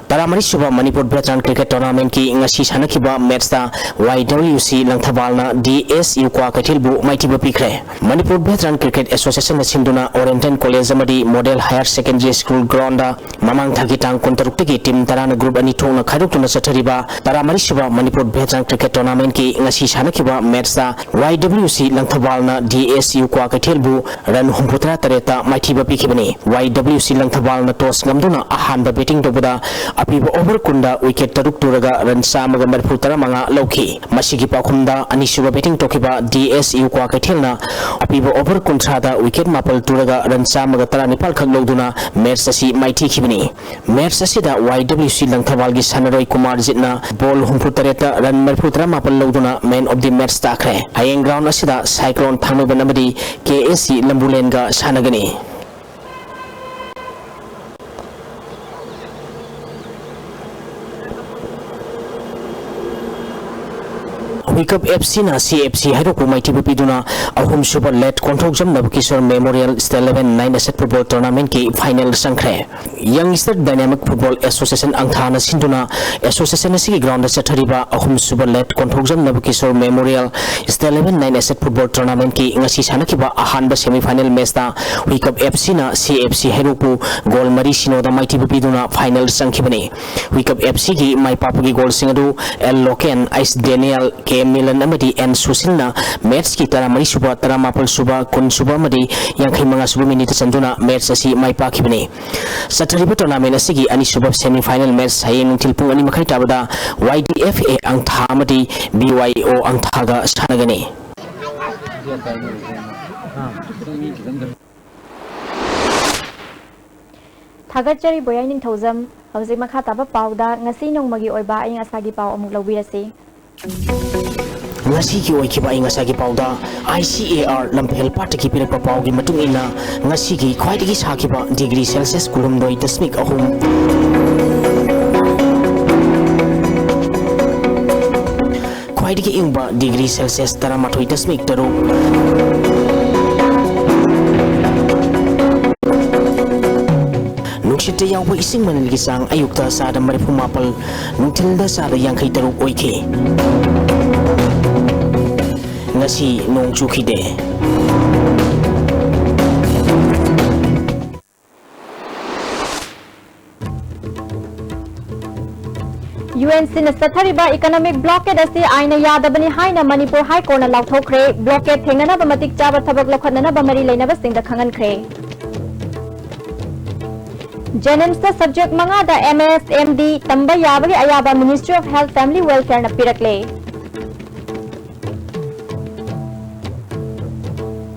ꯇꯔꯥꯃꯔꯤ ꯁꯨꯕ ꯃꯅꯤꯄꯨꯔ ꯚꯦꯇꯔꯥꯟ ꯀ꯭ꯔꯤꯀꯦꯠ ꯇꯣꯔꯅꯥꯃꯦꯟꯠꯀꯤ ꯉꯁꯤ ꯁꯥꯟꯅꯈꯤꯕ ꯃꯦꯠꯁꯇ ꯋꯥꯏ ꯗꯕ꯭ꯂꯤꯎ ꯁꯤ ꯂꯪꯊꯕꯥꯜꯅ ꯗꯤ ꯑꯦꯁ ꯌꯨ ꯀ꯭ꯋꯥꯀꯩꯊꯦꯜꯕꯨ ꯃꯥꯏꯊꯤꯕ ꯄꯤꯈ꯭ꯔꯦ꯫ ꯃꯅꯤꯄꯨꯔ ꯚꯦꯇꯔꯥꯟ ꯀ꯭ꯔꯤꯀꯦꯠ ꯑꯦꯁꯣꯁꯤꯌꯦꯁꯟꯅ ꯁꯤꯟꯗꯨꯅ ꯑꯣꯔꯦꯟꯇꯟ ꯀꯣꯂꯦꯖ ꯑꯃꯗꯤ model higher secondary school ground ꯃꯃꯥꯡ ꯊꯥꯒꯤ ꯇꯥꯡ ꯀꯨꯟꯇꯔꯨꯛꯇꯒꯤ ꯇꯤꯝ ꯇꯔꯥꯅ ꯒ꯭ꯔꯨꯞ ꯑꯅꯤ ꯊꯣꯛꯅ ꯈꯥꯏꯗꯣꯛꯇꯨꯅ ꯆꯠꯊꯔꯤꯕ ꯇꯔꯥꯃꯔꯤ ꯁꯨꯕ ꯃꯅꯤꯄꯨꯔ ꯚꯦꯇꯔꯥꯟ ꯀ꯭ꯔꯤꯀꯦꯠ ꯇꯣꯔꯅꯥꯃꯦꯟꯠꯀꯤ ꯉꯁꯤ ꯁꯥꯟꯅꯈꯤꯕ ꯃꯦꯠꯁꯇ ꯋꯥꯏ ꯗꯕ꯭ꯂꯤꯎ ꯁꯤ ꯂꯪꯊꯕꯥꯜꯅ ꯗꯤ ꯑꯦꯁ ꯌꯨ ꯀ꯭ꯋꯥꯀꯩꯊꯦꯜꯕꯨ ꯔꯟ ꯍꯨꯝꯐꯨꯇꯔꯥ ꯇꯔꯦꯠꯇ ꯃꯥꯏꯊꯤꯕ ꯄꯤꯈꯤꯕꯅꯤ꯫ ꯋꯥꯏ ꯗꯕ꯭ꯂꯤꯎ ꯁꯤ ꯂꯪꯊꯕꯥꯜꯅ ꯇꯣꯁ ꯉꯝꯗꯨꯅ ꯑꯍꯥꯟꯕ ꯕꯦꯇꯤꯡ ꯇꯧꯕꯗ ꯑꯄꯤꯕ ꯑꯣꯚꯔ ꯀꯨꯟꯗ ꯋꯤꯀꯦꯠ ꯇꯔꯨꯛ ꯇꯨꯔꯒ ꯔꯟ ꯆꯥꯝꯃꯒ ꯃꯔꯤꯐꯨ ꯇꯔꯥ ꯃꯉꯥ ꯂꯧꯈꯤ꯫ ꯃꯁꯤꯒꯤ ꯄꯥꯎꯈꯨꯝꯗ ꯑꯅꯤꯁꯨꯕ ꯕꯦꯇꯤꯡ ꯇꯧꯈꯤꯕ ꯗꯤ ꯑꯦꯁ ꯌꯨ ꯀ꯭ꯋꯥꯀꯩꯊꯦꯜꯅ ꯑꯄꯤꯕ ꯑꯣꯚꯔ ꯀꯨꯟꯊ꯭ꯔꯥꯗ ꯋꯤꯀꯦꯠ ꯃꯥꯄꯜ ꯇꯨꯔꯒ ꯔꯟ ꯆꯥꯝꯃꯒ ꯇꯔꯥꯅꯤꯄꯥꯜ ꯈꯛ ꯂꯧꯗꯨꯅ ꯃꯦꯠꯁ ꯑꯁꯤ ꯃꯥꯏꯊꯤꯈꯤꯕꯅꯤ꯫ ꯃꯦꯠꯁ ꯑꯁꯤꯗ ꯋꯥꯏ ꯗꯕ꯭ꯂꯤꯎ ꯁꯤ ꯂꯪꯊꯕꯥꯜꯒꯤ ꯁꯥꯟꯅꯔꯣꯏ ꯀꯨꯃꯥꯔꯖꯤꯠꯅ ꯕꯣꯜ ꯍꯨꯝꯐꯨ ꯇꯔꯦꯠꯇ ꯔꯟ ꯃꯔꯤꯐꯨ ꯇꯔꯥ ꯃꯥꯄꯜ ꯂꯧꯗꯨꯅ ꯃꯦꯟ ꯑꯣꯐ ꯗꯤ ꯃꯦꯠꯁ ꯇꯥꯈ꯭ꯔꯦ꯫ ꯍꯌꯦꯡ ꯒ꯭ꯔꯥꯎꯟ ꯑꯁꯤꯗ ꯁꯥꯏꯀ꯭ꯂꯣꯟ ꯊꯥꯡꯃꯩꯕꯟ ꯑꯃꯗꯤ ꯀꯦ ꯑꯦꯁ ꯁꯤ ꯂꯝꯕꯨꯂꯦꯟꯒ ꯁꯥꯟꯅꯒꯅꯤ꯫ ꯍꯨꯏꯀꯞ ꯑꯦꯐ ꯁꯤꯅ ꯁꯤ ꯑꯦꯐ ꯁꯤ ꯍꯩꯔꯣꯛꯄꯨ ꯃꯥꯏꯊꯤꯕ ꯄꯤꯗꯨꯅ ꯑꯍꯨꯝꯁꯨꯕ late Konthoujam Nabakishore memorial state eleven nine a side football ꯇꯣꯔꯅꯥꯃꯦꯟꯠꯀꯤ ꯐꯥꯏꯅꯦꯜ ꯆꯪꯈ꯭ꯔꯦ꯫ ꯌꯪ ꯁ꯭ꯇꯥꯔ ꯗꯥꯏꯅꯥꯃꯤꯛ ꯐꯨꯠꯕꯣꯜ ꯑꯦꯁꯣꯁꯤꯌꯦꯁꯟ ꯑꯪꯊꯥꯅ ꯁꯤꯟꯗꯨꯅ ꯑꯦꯁꯣꯁꯤꯌꯦꯁꯟ ꯑꯁꯤꯒꯤ ꯒ꯭ꯔꯥꯎꯟꯗ ꯆꯠꯊꯔꯤꯕ ꯑꯍꯨꯝꯁꯨꯕ late Konthoujam Nabakishore memorial state eleven nine a side football ꯇꯣꯔꯅꯥꯃꯦꯟꯠꯀꯤ ꯉꯁꯤ ꯁꯥꯟꯅꯈꯤꯕ ꯑꯍꯥꯟꯕ ꯁꯦꯃꯤꯐꯥꯏꯅꯦꯜ ꯃꯦꯆꯇ ꯍꯨꯏꯀꯞ ꯑꯦꯐ ꯁꯤꯅ ꯁꯤ ꯑꯦꯐ ꯁꯤ ꯍꯩꯔꯣꯛꯄꯨ ꯒꯣꯜ ꯃꯔꯤ ꯁꯤꯅꯣꯗ ꯃꯥꯏꯊꯤꯕ ꯄꯤꯗꯨꯅ ꯐꯥꯏꯅꯦꯜ ꯆꯪꯈꯤꯕꯅꯤ꯫ ꯍꯨꯏꯀꯞ ꯑꯦꯐ ꯁꯤꯒꯤ ꯃꯥꯏ ꯄꯥꯛꯄꯒꯤ ꯒꯣꯜꯁꯤꯡ ꯑꯗꯨ ꯑꯦꯜ ꯂꯣꯀꯦꯟ, ꯑꯩꯁ ꯗꯦꯅꯤꯌꯦꯜ, ꯀꯦ ꯃꯤꯂꯟ ꯑꯃꯗꯤ ꯑꯦꯟ ꯁꯨꯁꯤꯜꯅ ꯃꯦꯠꯁꯀꯤ ꯇꯔꯥꯃꯔꯤ ꯁꯨꯕ, ꯇꯔꯥꯃꯥꯄꯜ ꯁꯨꯕ, ꯀꯨꯟ ꯁꯨꯕ ꯑꯃꯗꯤ ꯌꯥꯡꯈꯩ ꯃꯉꯥ ꯁꯨꯕ ꯃꯤꯅꯤꯠꯇ ꯆꯟꯗꯨꯅ ꯃꯦꯠꯁ ꯑꯁꯤ ꯃꯥꯏ ꯄꯥꯛꯈꯤꯕꯅꯤ꯫ ꯆꯠꯊꯔꯤꯕ ꯇꯣꯔꯅꯥꯃꯦꯟ ꯑꯁꯤꯒꯤ ꯑꯅꯤꯁꯨꯕ ꯁꯦꯃꯤꯐꯥꯏꯅꯦꯜ ꯃꯦꯠꯁ ꯍꯌꯦꯡ ꯅꯨꯡꯊꯤꯜ ꯄꯨꯡ ꯑꯅꯤ ꯃꯈꯥꯏ ꯇꯥꯕꯗ ꯋꯥꯏ ꯗꯤ ꯑꯦꯐ ꯑꯦ ꯑꯪꯊꯥ ꯑꯃꯗꯤ ꯕꯤ ꯋꯥꯏ ꯑꯣ ꯑꯪꯊꯥꯒ ꯁꯥꯟꯅꯒꯅꯤ꯫ ꯊꯥꯒꯠꯆꯔꯤ ꯕꯣꯌꯥꯏ ꯅꯤꯡꯊꯧꯖꯝ꯫ ꯍꯧꯖꯤꯛ ꯃꯈꯥ ꯇꯥꯕ ꯄꯥꯎꯗ ꯉꯁꯤ ꯅꯣꯡꯃꯒꯤ ꯑꯣꯏꯕ ꯑꯏꯪ ꯑꯁꯥꯒꯤ ꯄꯥꯎ ꯑꯃꯨꯛ ꯂꯧꯕꯤꯔꯁꯤ꯫ ꯉꯁꯤꯒꯤ ꯑꯣꯏꯈꯤꯕ ꯑꯏꯪ ꯑꯁꯥꯒꯤ ꯄꯥꯎꯗ ꯑꯥꯏ ꯁꯤ ꯑꯦ ꯑꯥꯔ ꯂꯝꯐꯦꯜ ꯄꯥꯠꯇꯒꯤ ꯄꯤꯔꯛꯄ ꯄꯥꯎꯒꯤ ꯃꯇꯨꯡ ꯏꯟꯅ, ꯉꯁꯤꯒꯤ ꯈ꯭ꯋꯥꯏꯗꯒꯤ ꯁꯥꯈꯤꯕ ꯗꯤꯒ꯭ꯔꯤ ꯁꯦꯜꯁꯤꯌꯁ ꯀꯨꯟꯍꯨꯝꯗꯣꯏ ꯗꯁꯃꯤꯛ ꯑꯍꯨꯝ, ꯈ꯭ꯋꯥꯏꯗꯒꯤ ꯏꯪꯕ ꯗꯤꯒ꯭ꯔꯤ ꯁꯦꯜꯁꯤꯌꯁ ꯇꯔꯥꯃꯥꯊꯣꯏ ꯗꯁꯃꯤꯛ ꯇꯔꯨꯛ, ꯅꯨꯡꯁꯤꯠ ꯇ ꯌꯥꯎꯕ ꯏꯁꯤꯡ ꯃꯅꯤꯜꯒꯤ ꯆꯥꯡ ꯑꯌꯨꯛꯇ ꯆꯥꯗ ꯃꯔꯤꯐꯨ ꯃꯥꯄꯜ, ꯅꯨꯡꯊꯤꯜꯗ ꯆꯥꯗ ꯌꯥꯡꯈꯩ ꯇꯔꯨꯛ ꯑꯣꯏꯈꯤ꯫ ꯉꯁꯤ ꯅꯣꯡ ꯆꯨꯈꯤꯗꯦ꯫ ꯌꯨ ꯑꯦꯟ ꯁꯤꯅ ꯆꯠꯊꯔꯤꯕ economic blockade ꯑꯁꯤ ꯑꯥꯏꯟꯅ ꯌꯥꯗꯕꯅꯤ ꯍꯥꯏꯅ ꯃꯅꯤꯄꯨꯔ ꯍꯥꯏ ꯀꯣꯔꯠꯅ ꯂꯥꯎꯊꯣꯛꯈ꯭ꯔꯦ꯫ Blockade ꯊꯦꯡꯅꯅꯕ ꯃꯇꯤꯛ ꯆꯥꯕ ꯊꯕꯛ ꯂꯧꯈꯠꯅꯅꯕ ꯃꯔꯤ ꯂꯩꯅꯕꯁꯤꯡꯗ ꯈꯪꯍꯟꯈ꯭ꯔꯦ꯫ ꯖꯦꯅꯤꯝꯁꯇ subject ꯃꯉꯥꯗ M S, M D ꯇꯝꯕ ꯌꯥꯕꯒꯤ ꯑꯌꯥꯕ Ministry of Health Family Welfareꯅ ꯄꯤꯔꯛꯂꯦ꯫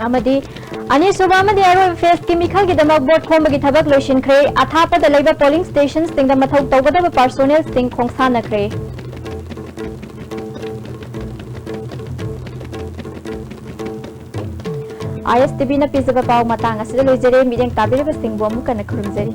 ꯑꯃꯗꯤ ꯑꯅꯤꯁꯨꯕ ꯑꯃꯗꯤ ꯑꯔꯣꯏꯕ phaseꯀꯤ ꯃꯤꯈꯜꯒꯤꯗꯃꯛ vote ꯈꯣꯝꯕꯒꯤ ꯊꯕꯛ ꯂꯣꯏꯁꯤꯟꯈ꯭ꯔꯦ꯫ ꯑꯊꯥꯞꯄꯗ ꯂꯩꯕ polling stationꯁꯤꯡꯗ ꯃꯊꯧ ꯇꯧꯒꯗꯕ personnelꯁꯤꯡ ꯈꯣꯡꯁꯥꯟꯅꯈ꯭ꯔꯦ꯫ I S T Vꯅ ꯄꯤꯖꯕ ꯄꯥꯎ ꯃꯇꯥꯡ ꯑꯁꯤꯗ ꯂꯣꯏꯖꯔꯦ꯫ ꯃꯤꯠꯌꯦꯡ ꯇꯥꯕꯤꯔꯤꯕꯁꯤꯡꯕꯨ ꯑꯃꯨꯛ ꯍꯟꯅ ꯈꯨꯔꯨꯝꯖꯔꯤ꯫